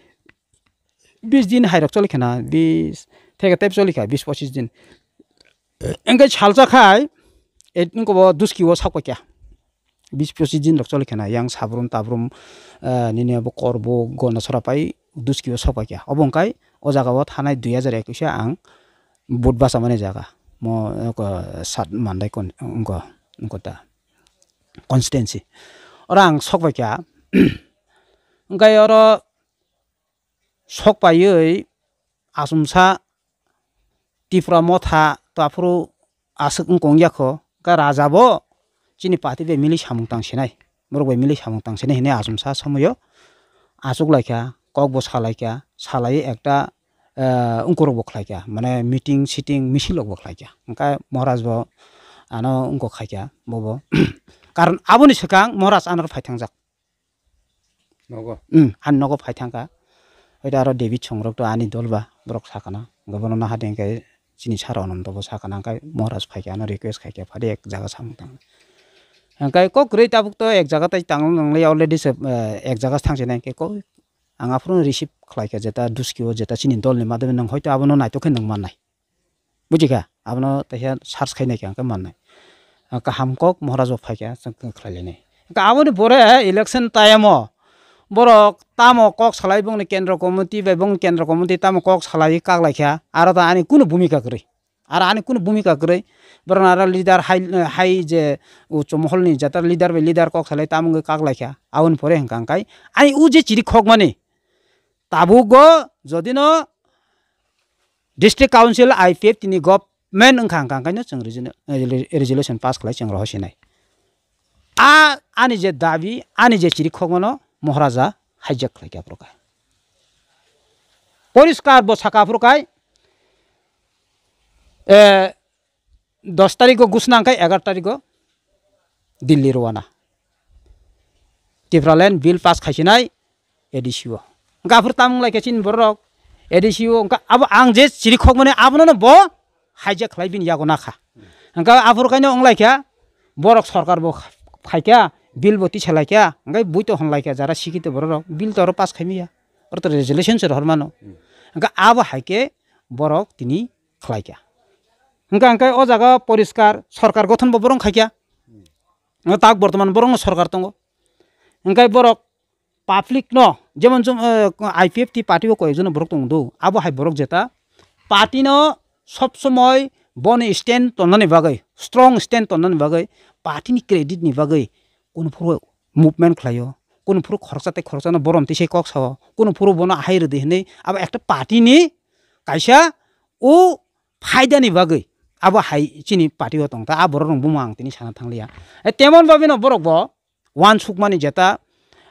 bis din hairok cholikhana, bis theke tep cholikha, bis pochis din. Engke salsa khai, et nungko bo duski o sakpaikha. Bis pochis din rok cholikhana, yang sabrum tabrum, eh, nini abo korbo gona sora pai duski o sakpaikha. Obo wngkai o jaga o thanai dui hajar ekwis o ang vote bachamani jaga. Mo, eh, ko sat mandai kon, wngko, wngko ta constituency. Oro ang sokpaikha. Wngkai oro sokpaiwi achomsa Tipra Motha to aphuru aswk wngkong yakho, khe raja bo chini party bai mili samung tang sinai, borok bai mili samung tang sinai hinwi achomsa somoio achuk laikha, kok bo salaikha, salaiwi ekta, eh, wngkorok bo khlaikha, mane meeting sitting misil rok bo khlaikha, hwnkhe Maharaj bo ano wngkok khaikha bobo. Karon aboni swkang Maharaj ano phai thangjak. Nogo. Hmm, ani nogo phai thangkha. Hoi da aro David Songrok to ani dol ba, borok sakana. Hwnkhe bono naha de hwnkhe chini sir Ananto bo sakana, hwnkhe Maharaj phaikha, ano request khaikha, phadi ek jaga samung tang. Hwnkhe kok kwrwi tabuk to ek jaga tai tang nanglai already se, eh, ek jaga thang sinai hwnkhe kok ang aphuru receive khlaikha jeta duski o jeta chini dol ni madhyome nwng hoito abono naithok khe nwng mannai. Bujikha, abono teisa search khai naikha, hwnkhe mannai. Ah, kaham kok Maharaj bo phaikha, chwng khe khlai lainai. Hwnkhe aboni pore election time o borok tamo kok salai bongni kendro committee bai bongni kendro committee tamo kok salai kak laikha, aro ta ani kunu bhumika kwrwi. Aro ani kunu bhumika kwrwi. Borok aro leader hai, hai je ucho mohol ni jata leader bai leader kok salai tamo wngwi kak laikha. Aboni pore hwnkha hwnkhe ani o je chiri khokmani tabuk go jodi no District Council I P F T ni government wngkha hwnkha hwnkhe no chwng regional, eh, resolution pass khlai chwng rohor sinai. A ani je dabi, ani je chiri khokmano Maharaja hijack khlai khe aphuru kha. Poriskar bo saka aphuru khai, eh, dos tarikh o gusna hwnkhe egaroh tarikh o Delhi rwana. Tipraland bill pass khaisinai A D C o. Hwnkhe aphuru tamo wnglaikha chini borok A D C o, hwnkhe abo ang je chiri khokmani abono bo hijack khlai bini yago nakha. Hwnkhe aphuru khaino wnglaikha borok sorkar bo phaikha, bill bo tisalaikha, hwnkhe bui to honlaikha jara sikito borok bill to oro pass khaimaya. Oro to resolution se rohor mano. Hwnkhe abo hai khe borok tini khlaikha. Hwnkhe hwnkhe o jaga poriskar sorkar gothon bo borok khaikha. Tak bortoman borokno sorkar tongo. Hwnkhe borok public no, jemon chwng, eh, I P F T party o koyekjon borok tongo do, abo hai borok jeta party no sob somoi boni stand tonnani bagwi, strong stand tonnani bagwi, party ni credit ni bagwi kunu phuru movement khlaio, kunu phuru khoroksa tei khoroksano borom twi se kok sao, kunu phuru bono ahai rwdi hinwi abo ekta party ni kaisa o phaidani bagwi abo hai chini party o tongta, a borok rok bumung ang tini sana thangliya. E, temon babi no borok bo uansukmani jeta,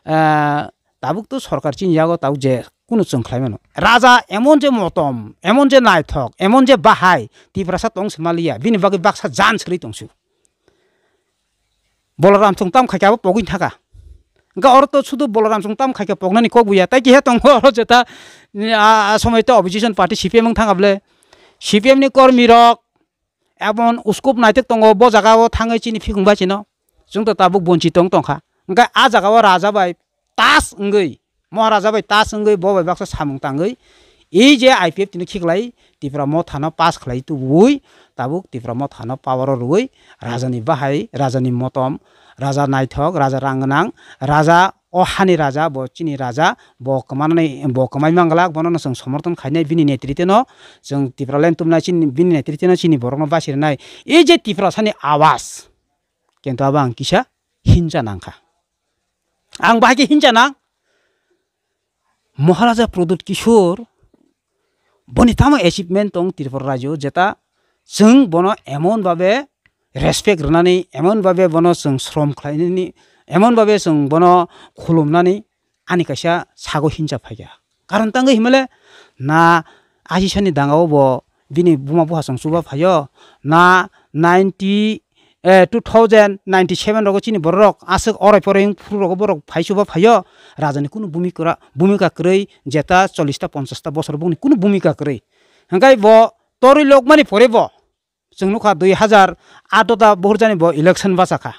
ah, tabuk to sorkar chini yago tabuk je kunu chwng khlai mano. Raja emon je motom, emon je naithok, emon je bahai, Tiprasa tong se maliya, bini bagwi baksa jan sri tongsu. Boloram chwng tam khaikhe abo pogwi thaka. Hwnkhe oro to sudu Boloram chwng tam khaikhe poknani kok buya, tai kehe tongo oro jeta, a, a somoi to opposition party C P M wng thang able. C P M ni kormi rok emon uskup naithok tongo, bo jaga o thangwi chini phikung bai chino. Chwng to tabuk bonchi tong tongkha. Hwnkhe a jaga o raja bai tas wngwi, Maharaja bai tas wngwi bo bai baksa samung tangwi, ei je I P F T ni khiklai Tipra Motha no pass khlai tubui, tabuk Tipra Motha no power o rwui, raja ni bahai, raja ni motom, raja naithok, raja rang gwnang, raja o hani raja, bo chini raja, bo kwmanani, bo kwmai manglak, bono no chwng somorthon khainai, bini netrite no chwng Tipraland tumnai, chini, bini netrite no chini borok no basi rwnai. Ei je Tiprasa ni awas, kintu abo ang kisa hinsa nangkha. Ang bahai khe hinsa nang, Maharaja Pradyut Kishore boni tamo achievement tong Tripura rajyo, jeta chwng bono emon babe respect rwnani, emon babe bono chwng srom khlainani, emon babe chwng bono khulumnani ani kaisa sago hinsa phaikha. Karon tangwi himale na aji sani dangao bo bini buma buha chwng chuba phaio, na ninety, eh, two thousand ninety-seven rogo chini bororok aswk orai porai wng phuru rogo borok phai chuba phaio, rajani kunu bhumika, bhumika kwrwi, jeta chollish ta ponchash ta bosor bongni kunu bhumika kwrwi. Hwnkhe bo torwi lokmani pore bo chwng nukha dui hazar ato ta bohor jani bo election bachakha.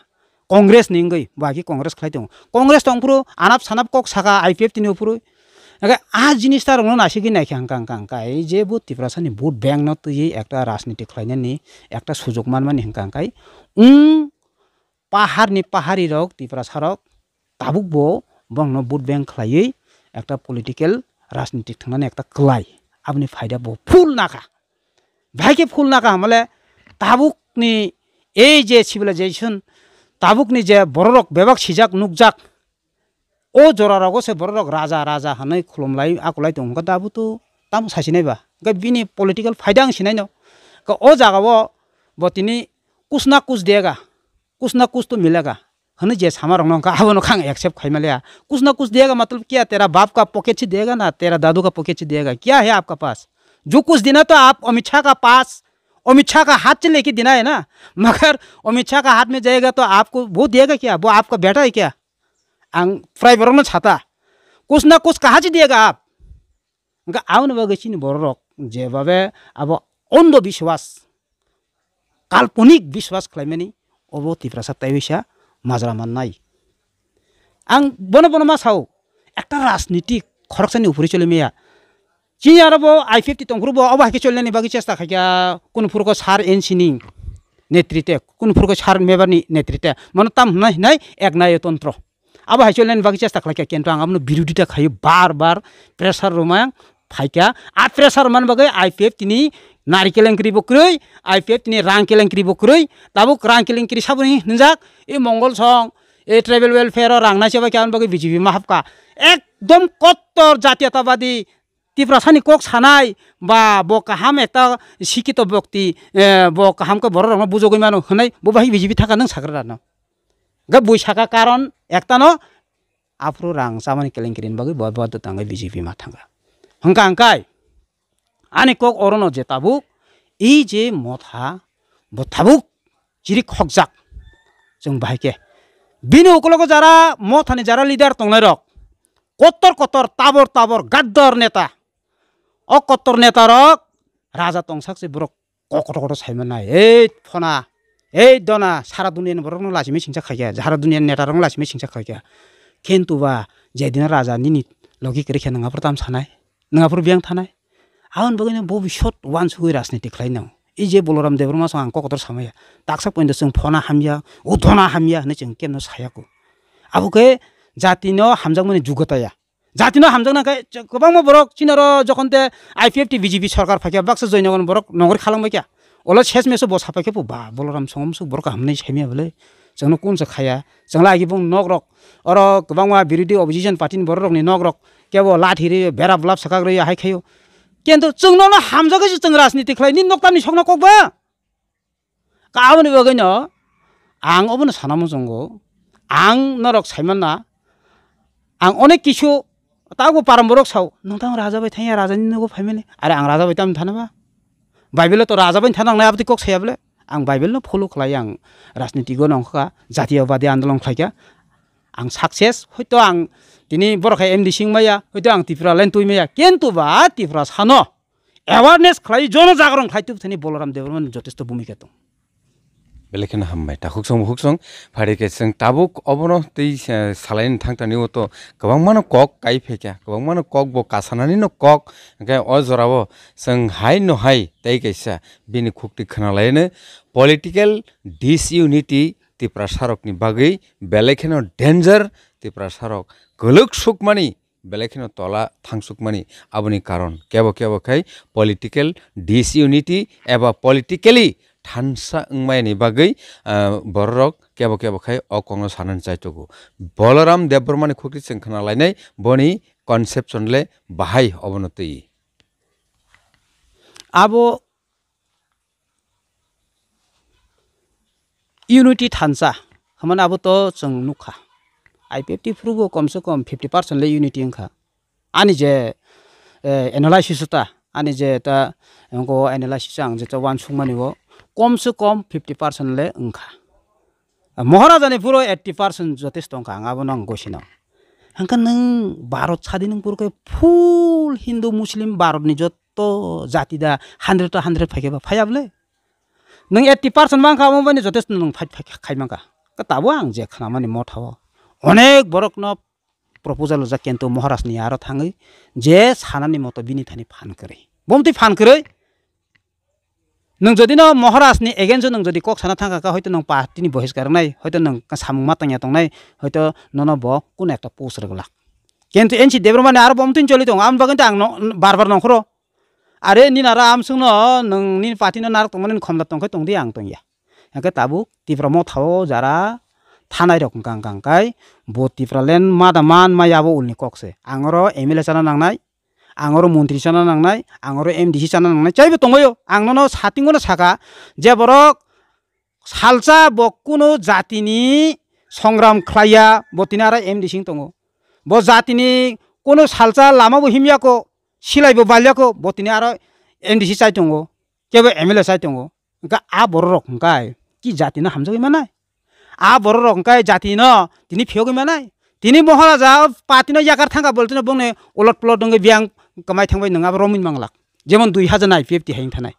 Congress ni wngwi bo hai khe Congress khlai tongo. Congress tong phuru anap sanap kok saka I P F T ni uphuru. Hwnkhe a jinis ta rokno nasigwi naikha hwnkha hwnkha hwnkha ei je bo Tiprasa ni vote bank no twiwi ekta rajniti khlainani ekta sujok manmani hwnkha hwnkha ei wng pahar ni pahari rok Tiprasa rok tabuk bo bongno vote bank khlaiwi ekta political rajniti thwngnani ekta kwlai aboni phaida bo full nakha. Bahai khe full nakha hwnmale tabukni ei je civilization, tabukni je bororok bebak sijak nukjak, o jorarogo se bororok raja raja hwnwi khulumlai akulai tongo, hwnkhe tabuk to tamo sasinai ba? Hwnkhe bini political phaida ang sinaino. Hwnkhe o jagao bo tini kus na kus dega, kus na kus to milega. Hwnwi je sama rokno hwnkha, abono kha ang accept khai maliya. Kus na kus dega matlab kya, tera bap ka pocket se dega na tera dadu ka pocket se dega? Kya hai aapka paas? Jo kuch dina to aap Amit Shah ka paas, Amit Shah ka haath se leke dina hai na. Magar Amit Shah ka haath mein jayega to aapko wo dega kya? Wo aapka beta hai kya? Ang prai borokno sata. Kus na kus kaha se dega aap? Hwnkhe aboni bagwi chini bororok jebabe abo ondho biswas, kalponik biswas khlaimani, obo Tiprasa tei waisa majra mannai. Ang bono bono ma sao, ekta rajnitik khoroksani uphuri choli maya. Chini aro bo I P F T tongphuru bo obo hai khe cholinani bagwi chesta khaikha, kunu phuru khe sir N C ni netrite, kunu phuru khe sir Mebar ni netrite, mano tam hwnai hwnai ek nayo tontro. Abo hai cholnani bagwi chesta khlaikha, kintu ang abono birodita khaio, bar bar pressure rwma phaikha. A pressure rwmani bagwi I P F T ni nari kelenkri bo kwrwi, I P F T ni rang kelenkri bo kwrwi. Tabuk rang kelenkri saboni hwnjak, e Mongol song, e tribal welfare o rang naisaba khe aboni bagwi B J P ma hapkha. Ekdom kottor jatiyatabadi Tiprasani kok sanai ba bo kaham ekta sikito bokti, eh, bo kaham khe borok rokno bujogwi mano hwnwi bo bahai B J P thangkha nwng sagra rano. Hwnkhe bui saka karon ektano aphuru rang chamani kelenkrini bagwi bo bo tangwi B J P ma thangkha. Hwnkha hwnkhe ani kok orono je tabuk, e je motha bo tabuk chirik khokjak. Chwng bahai khe bini ukologo jara mothani jara leader tongnai rok, kotor kotor, tabor tabor, gaddar neta. O kotor neta rok raja tongsak se borok kok kotor kotor sai manai. Ei phona, ei dona, sara duniani borokno lachimwi singsa khaikha, sara duniani neta rokno lachimwi singsa khaikha. Kintu ba jedina raja nini logi kwrwi khe nwng aphuru tam sanai? Nwng aphuru biyang thanai? Aboni bagwino bo bisot uansugwi rajniti khlai nang. E je Boloram Debbarma song ang kok kotor samaya. Taksa pointo chwng phona hamya, o dona hamya hwnwi chwng kemno sayako. Abo khe jatino hamjakmani jugotaya. Jatino hamjakna khe kwbangma borok chini oro jokhon te I P F T B J P sorkar phaikha baksa Joynagar borok nongori khalangbaikha. Olo ses meso bo sapaikhe bo ba Boloram song msuk borok hamnai saimya bwle. Chwngno kun se khaya. Chwngla agi bong nok rok. Oro kwbangma birodhi opposition party ni borok rokni nok rok kebo lathi ri bera blap sakak ri hai khayo. Kintu chwngno no hamjagwi se chwng rajniti khlai ni nok tamni sokno kok ba. Ka aboni bagwino ang obono sana muchungo. Ang norok saimanna ang onek kisu tago param borok sao nong tang raja bai thangya raja ni nogo phaimani are ang raja bai tam thana ba. Bible to raja bai thana nang abdi kok saya bole. Ang Bible no follow khlai ang rajniti go nong kha jatiyo badi andolon khlai kha. Ang success hoito ang tini borok hai M D C wng maya hoito ang Tripura line twi maya kintu ba Tripura sano awareness khlai jono jagoron khlai tubthani Boloram Debbarmani jotesto bhumika tong. Belai kheno hambai. Takhuk song bukhuk song phari khe chwng tabuk obono tei, eh, salaini thangtani o to kwbangmano kok kai phaikha, kwbangmano kok bo kasanani no kok. Hwnkhe o jorao chwng hai no hai tei kaisa bini khukti khwnalaino political disunity Tiprasarokni bagwi belai kheno danger. Tiprasarok kwlwk sukmani belai kheno tola thangsukmani. Aboni karon kebo kebo khai political disunity eba politically thansa wngmani bagwi, ah, bororok kebo kebo khai o kokno sanani chaitogo. Boloram Debbarmani khukti chwng khna lainai boni conception le bahai obono twi. Abo unity thansa hwnmani abo to chwng nukha. I P F T phuru bo komse kom fifty percent le unity wngkha. Ani je, eh, analysis ta, ani je ta, wngkha o analysis ang je ta uansukmani o komse kom fifty percent le wngkha. Moharaja ni phuru eighty percent jotesto wngkha, ang abono ang gosino. Hwnkhe nwng Bharat sadi nwng phuru khe full Hindu Muslim Bharat ni jot o jati da hundred to hundred phaikhe ba phaiya bwle. Nwng eighty percent mankha, omo bani jotesto nwng phai, phai, khai mankha. Ka tabo ang je khnamani motha o. Onek borokno proposal rijak, kintu Maharaj ni aro thangwi je sanani moto bini thani phan kwrwi. Bomtwi phan kwrwi. Nwng jodi no Maharaj ni against o nwng jodi kok sana thangkha, ka hoito nwng party ni bohiskar wngnai, hoito nwng samung ma tangya tongnai, hoito nono bo kuno ekta post rwglak. Kintu N C Debbarma ni aro bomtwi choli tongo, aboni bagwi to ang no, bar bar nongkhoro. Are nini aro amswkno nwng nini party no narwk tongmani khomda tongkhe tongdi, ang tongya. Hwnkhe tabuk Tipra motha o jara thanai rok wngkha, wngkha, wngkha, bo Tipraland mada man maya abo ulni kok se. Ang oro M L A chana nangnai, ang oro montri chana nangnai, ang oro M D C chana nangnai, chaibo tongbaio. Ang nono satingo no saka, je borok salsa bo kunu jatini songram khlaiya, bo tini aro M D C wng tongo. Bo jatini kunu salsa lama bo himya ko, silai bo balya ko, bo tini aro M D C chai tongo, kebo M L A chai tongo. Hwnkhe a borok rok hwnkhe ki jatino hamjagwi manai? A borok rok hwnkhe jatino tini phiyogwi manai? Tini Maharaja party no yakar thangkha, boltino bongni ulot pulot wngwi biyang kwmai thangbai, nwng abo romwi manglak. Jemon dui hajar nai P F T hai wng thanai.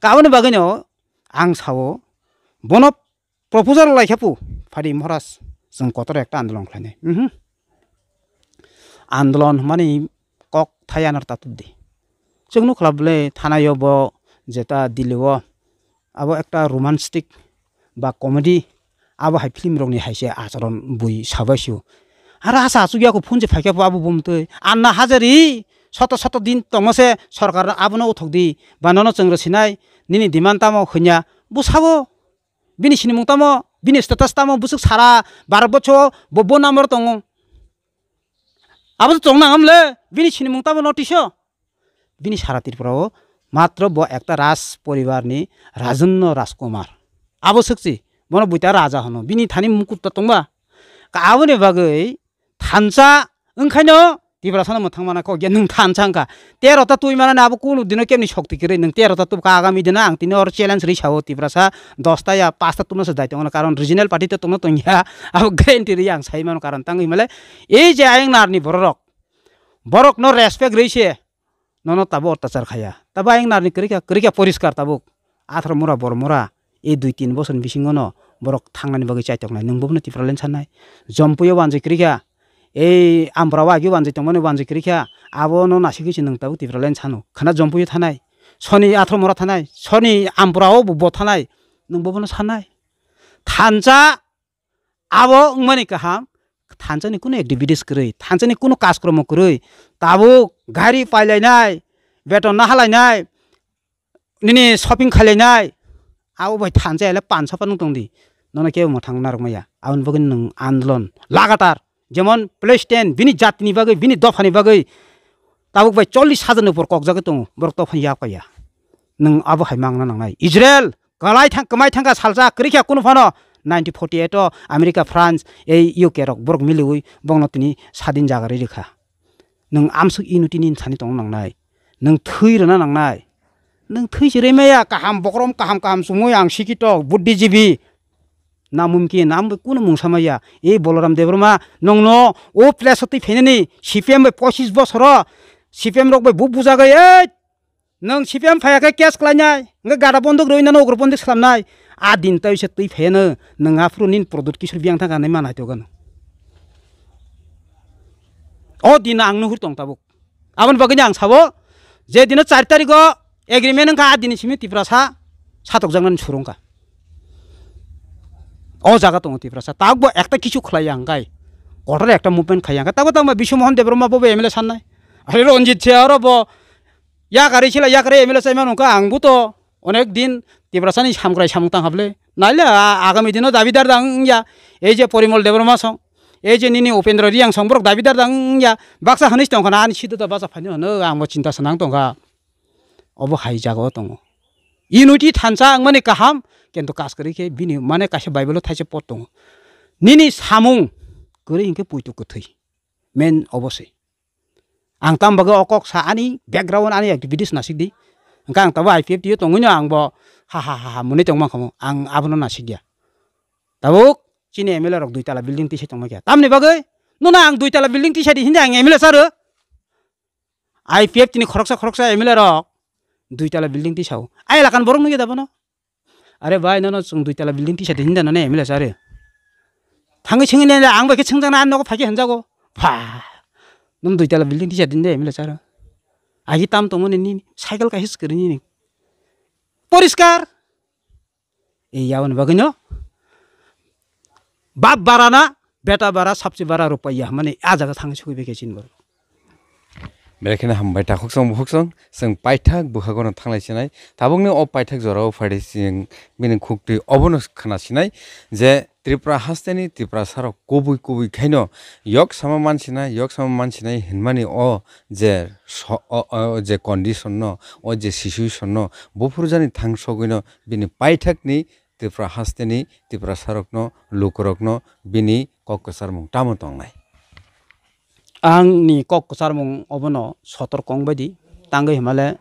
Aboni bagwino ang sao, bono proposal lai khe pu, phadi Maharaj, chwng kotor ekta andolon khlainai. Mhm. Andolon hwnmani kok thai anor tatubdi. Chwng nukla bwle thanaio bo jeta Delhi o abo ekta romantic ba comedy, abo hai film rokni hai se acharon bui sabai sio. Aro asa achukya ko phone se phaikhe bo abo bumtwi. Anna Hazari soto soto din tongma se sorkar abono uthok di. Ba nono chwng rw sinai, nini demand tamo hwnya. Bo sabo. Bini sinimung tamo, bini status tamo, bwswk sara baro bocho bo, bo number tongo. Abo to tong nang amle, bini sinimung tamo notice o. Bini sara Tripura o matro bo ekta Raj poribar ni Rajanno Rajkumar. Abo swkchi, bono buita raja hwno. Bini thani mukut ta tongba. Ka aboni bagwi thansa wngkhaino Tiprasano mwthang mana kok ya, nwng thansa wngkha. Tero ta twi manani abo kunu dino kemni shokti kwrwi, nwng tero ta tubkha, agami dino ang tini oro challenge rwi sao, Tiprasa dosta ya pasta tubnasa dai tongno, karon regional party to tongno tongya, abo guarantee rwi ang sai mano, karon tangwi male ei je ayang narni bororok, borokno respect rwi se, nono tabo otyachar khaya. Tabo ayang narni kwrwikha, kwrwikha poriskar tabuk. Atharo mura, bor mura. Ei dui tin bosor ni bisingo no borok thangnani bagwi chaitoknai. Nwng bobono Tipraland sanai. Jompuio wanjwi kwrwikha. Ei Ampura o agi wanjwi tongmani wanjwi kwrwikha. Abono nasigwi se nwng tabuk Tipraland sano. Khana Jompuio thanai. Soni atharo mura thanai. Soni Ampura o bo, bo thanai. Nwng bobono sanai. Thansa Abo wngmani kaham, thansani kunu activities kwrwi, thansani kunu kaskromo kwrwi, tabuk gari pailainai, beton nahalainai, nini shopping khailainai, abo bai thansa ele pansa phano tongdi, nono kebo mwthang narwk maya, aboni bagwi nwng andolon lagatar, jemon Palestine bini jatini bagwi, bini dophani bagwi, tabuk bai chollish hajar ni upor kokjagwi tongo, borok dophani yak paiya, nwng abo hai mangna nangnai, Israel, Kwlai thang, kwmai thangkha salsa kwrwikha kunu phano nineteen forty-eight o America, France, ei U K rok borok miliwi bongno tini sadin jaga rwi rwkha. Nwng amswk unity ni thani tongna nangnai. Nwng thwi rwna nangnai. Nwng thwi se rwi maya kaham bokrom kaham kaham chumui ang sikitok buddhijibi. Na mumkin, ang bai kunu mungsa maya. Ei Boloram Debbarma nwngno o place o twi phainani C P M bai pochis bosoro C P M rok bai bu bujagwi ei Nwng C P M phaiya khe case khlainai, hwnkhe gada bondok rwui nano ugrobondok slamnai. A din tei se twi phaiya no, nwng aphuru nini Pradyut Kishore biyang thangkha hinwi ma naitokgano. O din ang nuhur tong tabuk. Aboni bagwino ang sabo, je dino char tarikgo agreement wngkha, a dini simi Tiprasa satokjaknani surungkha. O jaga tongo Tiprasa. Tabukbo ekta kichu khlaiya hwnkhe, kotor ekta movement khaiya hwnkhe, tabuk tangma Biswa Mohan Debbarma bobo M L A sannai. Are Ranjit se aro bo Yakarwi sila yakarwi M L A chaimano wngkha, ang bo to onek din Tiprasani samkrai samung tang hablwi. Naile a-, agami dino dabidar da wngya. Ei je Porimol Debbarma song, ei je nini Upendra Reang song, borok dabidar da wngya. Baksa hwnwi se tongkha na, ani sido da bacha phaino hwno, ang bo chinta swnang tongkha. Obo hai jagao tongo. Unity thansa wngmani kaham, kintu kas kwrwi khe bini mane kaisa Bible-o thaisa pot tongo. Nini samung kwrwi hinkhe puitu kwthwi. Main obo se. Ang tamo bagwi o kok sa ani background ani activities nasikdi. Hwnkhe ang tabuk I P F T o tongwino ang bo ha ha ha ha mwnwi tongma khamu. Ang abono nasikya. Tabuk chini M L A rok dui tala building tisa tongma kya. Tamni bagwi? Nono ang dui tala building tisa di hindi ang M L A saro. I P F T ni khoroksa khoroksa M L A rok dui tala building tisao. Ai lakan borok nugwi da bono. Are bai, nono chwng dui tala building tisa di hinda nani M L A sare. Thangwi swngwi le ang bai khe swngjak na nogo phai khe hinjago. Pha. Nung dui tala building tisa di hinda M L A sare. Agi tam tongmani nini cycle kaisa swkari nini. Poriskar. Ei yawan bagwino bap barana beta bara sabse bara rupaiya hwnmani a jaga thangwi sugwi bai khe chini borok. Belai kheno hambai takhuksong bukhuksong, chwng paithak bwkhagono thanglai sinai. Tabukni o paithak jorao phaidi chwng bini khuktwi obono khna sinai je Tripura hasteni Tiprasarok kubui kubui khaino yok sama mansinai, yok sama mansinai hinmani o je so-, o, o je condition no, o je situation no, buphurjani thang sogwino bini paithakni Tripura hasteni Tiprasarokno, lukurokno bini kok kwcharmung tamo tongnai? Ang ni kok kwcharmung obono sotor kong bai di, tangwi himale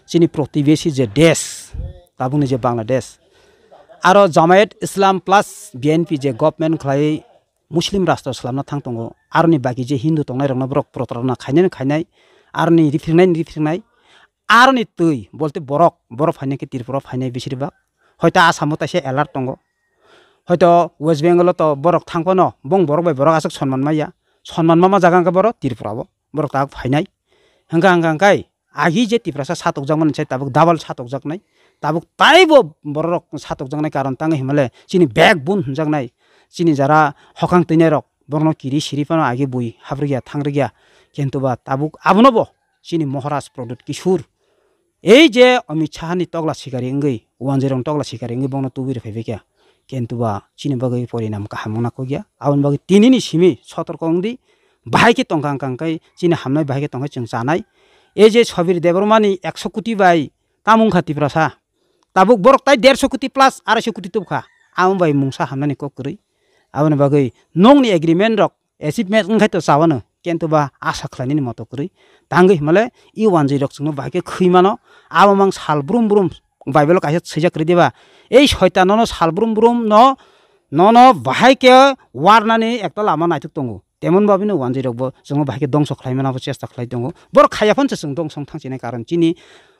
chini protibesi je desh, tabukni je Bangladesh, aro Jamaat Islam plus B N P je government khlai Muslim rastro swlamna thang tongo, aroni baki je Hindu tongnai rokno borok protarona khainai khainai, aroni riphriknai riphriknai, aroni twi bolte borok, borok phainai khe Tripura phainai besir bak, hoito Asamo taisa alert tongo, hoito West Bengal o to borok thang phano bong borok bai borok aswk sonman maya, sonman mama jaga hwnkhe borok Tripura o borok tabuk phainai, hwnkha hwnkha hwnkhe agi je Tiprasa satokjakmani sai tabuk double satokjaknai, tabuk taibo bororok satokjaknai karon tangwi himale chini backbone hwnjaknai, chini jara hokang twinairok borokno kiri siri phano agi bui habrwkya thangrwkya, kintu ba tabuk abonobo chini Maharaj Pradyut Kishore ei je Amit Shahani tokla sikari wngwi, wanjwirokni tokla sikari wngwi bono tubui rw phaibaikha. Kintu ba chini bagwi porinam kaham wngna kokya. Aboni bagwi tinini simi sotorko wngdi, bahai khe tongkha wngkha hwnkhe chini hamnai bahai khe tongkhe chwng chanai. Ei je Sabir Debbarmani ekso koti bai tamo wngkha Tiprasa, tabuk borok tai derso koti plus araiso koti tubkha. Amo bai mungsa hamnani kok kwrwi. Aboni bagwi nokni agreement rok achievement wngkhai to chawano, kintu ba asa khlainani moto kwrwi. Tangwi himale i wanjwi rok chwngno bahai khe khwi mano. Abo mang sal brum brum Bible o kaisa swijak kwrwi diba, ei soitan nono sal brum brum no, nono bahai khe warnani ekta lama naithok tongo. Temon babino wanjwi rokbo chwngno bahai khe dongso khlai mano abo chesta khlai tongo. Borok khaiya phano se chwng dongso wng thang sinai karon chini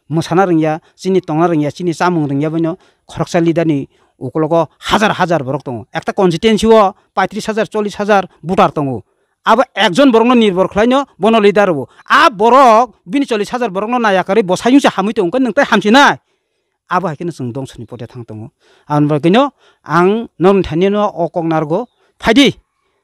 mwsana rwngya, chini tongna rwngya, chini chamung rwngya boino khoroksa leader ni ukologo hajar hajar borok tongo. Ekta constituency o paitris hajar, chollis hajar voter tongo. Abo ekjon borokno nirbor khlaino bono leader rwo. A borok bini chollis hajar borokno naya karwi bwsai wngse hamwi tongkha, nwng tai hamsinai. Abo hai kheno chwng dongsoni pode thang tongo. Aboni bagwino ang norokni thanino o kok narwgo. Phaidi,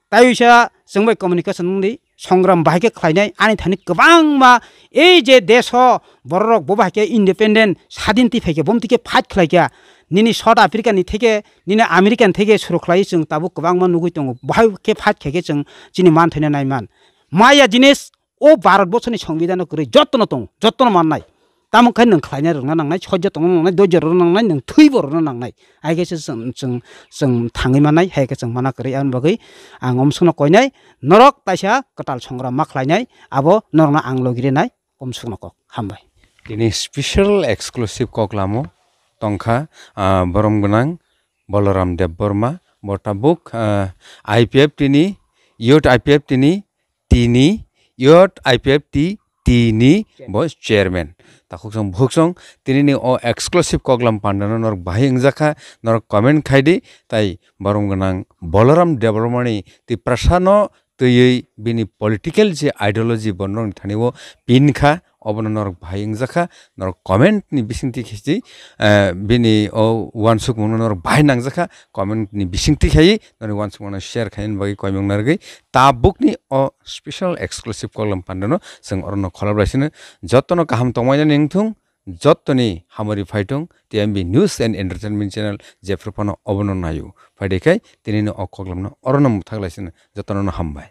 tai uisa chwng bai communication wngdi. Songram bahai khe khlainai, ani thani kwbangma ei je desh o bororok bo bahai khe independent sadinti phaikhe, bomti khe fight khlaikha, nini South Africa ni theke, nini America ni theke suru khlai chwng tabuk kwbangma nugui tongo, bahai khe fight khaikhe chwng chini manthaino naiman. Maya jinis o Bharat borsoni songbidano kwrwi jotono tongo, jotono mannai. Tamo khe nwng khlaina rwna nangnai, sojya tongna nangnai, doijo rwna nangnai, nwng thwibo rwna nangnai. Hai khe se chwng, chwng, chwng thangwi mannai, hai khe chwng mana kwrwi. Aboni bagwi ang omsukno koinai, norok taisa kwtal songra ma khlainai, abo norokno ang logi rinai, omsukno kok. Hambai. Tini special exclusive kok lamo tongkha, ah, borom gwnang Balaram Debbarma, bo tabuk, ah, I P F T ni, Youth I P F T ni, tini, Youth I P F T tini bo chairman. Takhuksong bukhuksong, tinini o exclusive koklam pandano norok bahai wngjakha, norok comment khaidi, tai borom gwnang Balaram Debbarmani Tiprasano twiwi bini political je ideology bo norokni thani o pin kha, obono norok bahai wngjakha, norok comment ni bisingtwi khe si, eh, bini o uansukmungno norok bahai nangjakha, comment ni bisingtwi khaiwi norok uansukmungno share khainani bagwi koimung narwgwi tabukni o special exclusive koklam pandano chwng orono kholop laisino jotono kaham tongmani wngthung, jotoni hamari phaitung, T M B News and Entertainment Channel jephru phano obono naio. Phaidi khai tinini o koklamno orono mwthak laisino jotono hambai.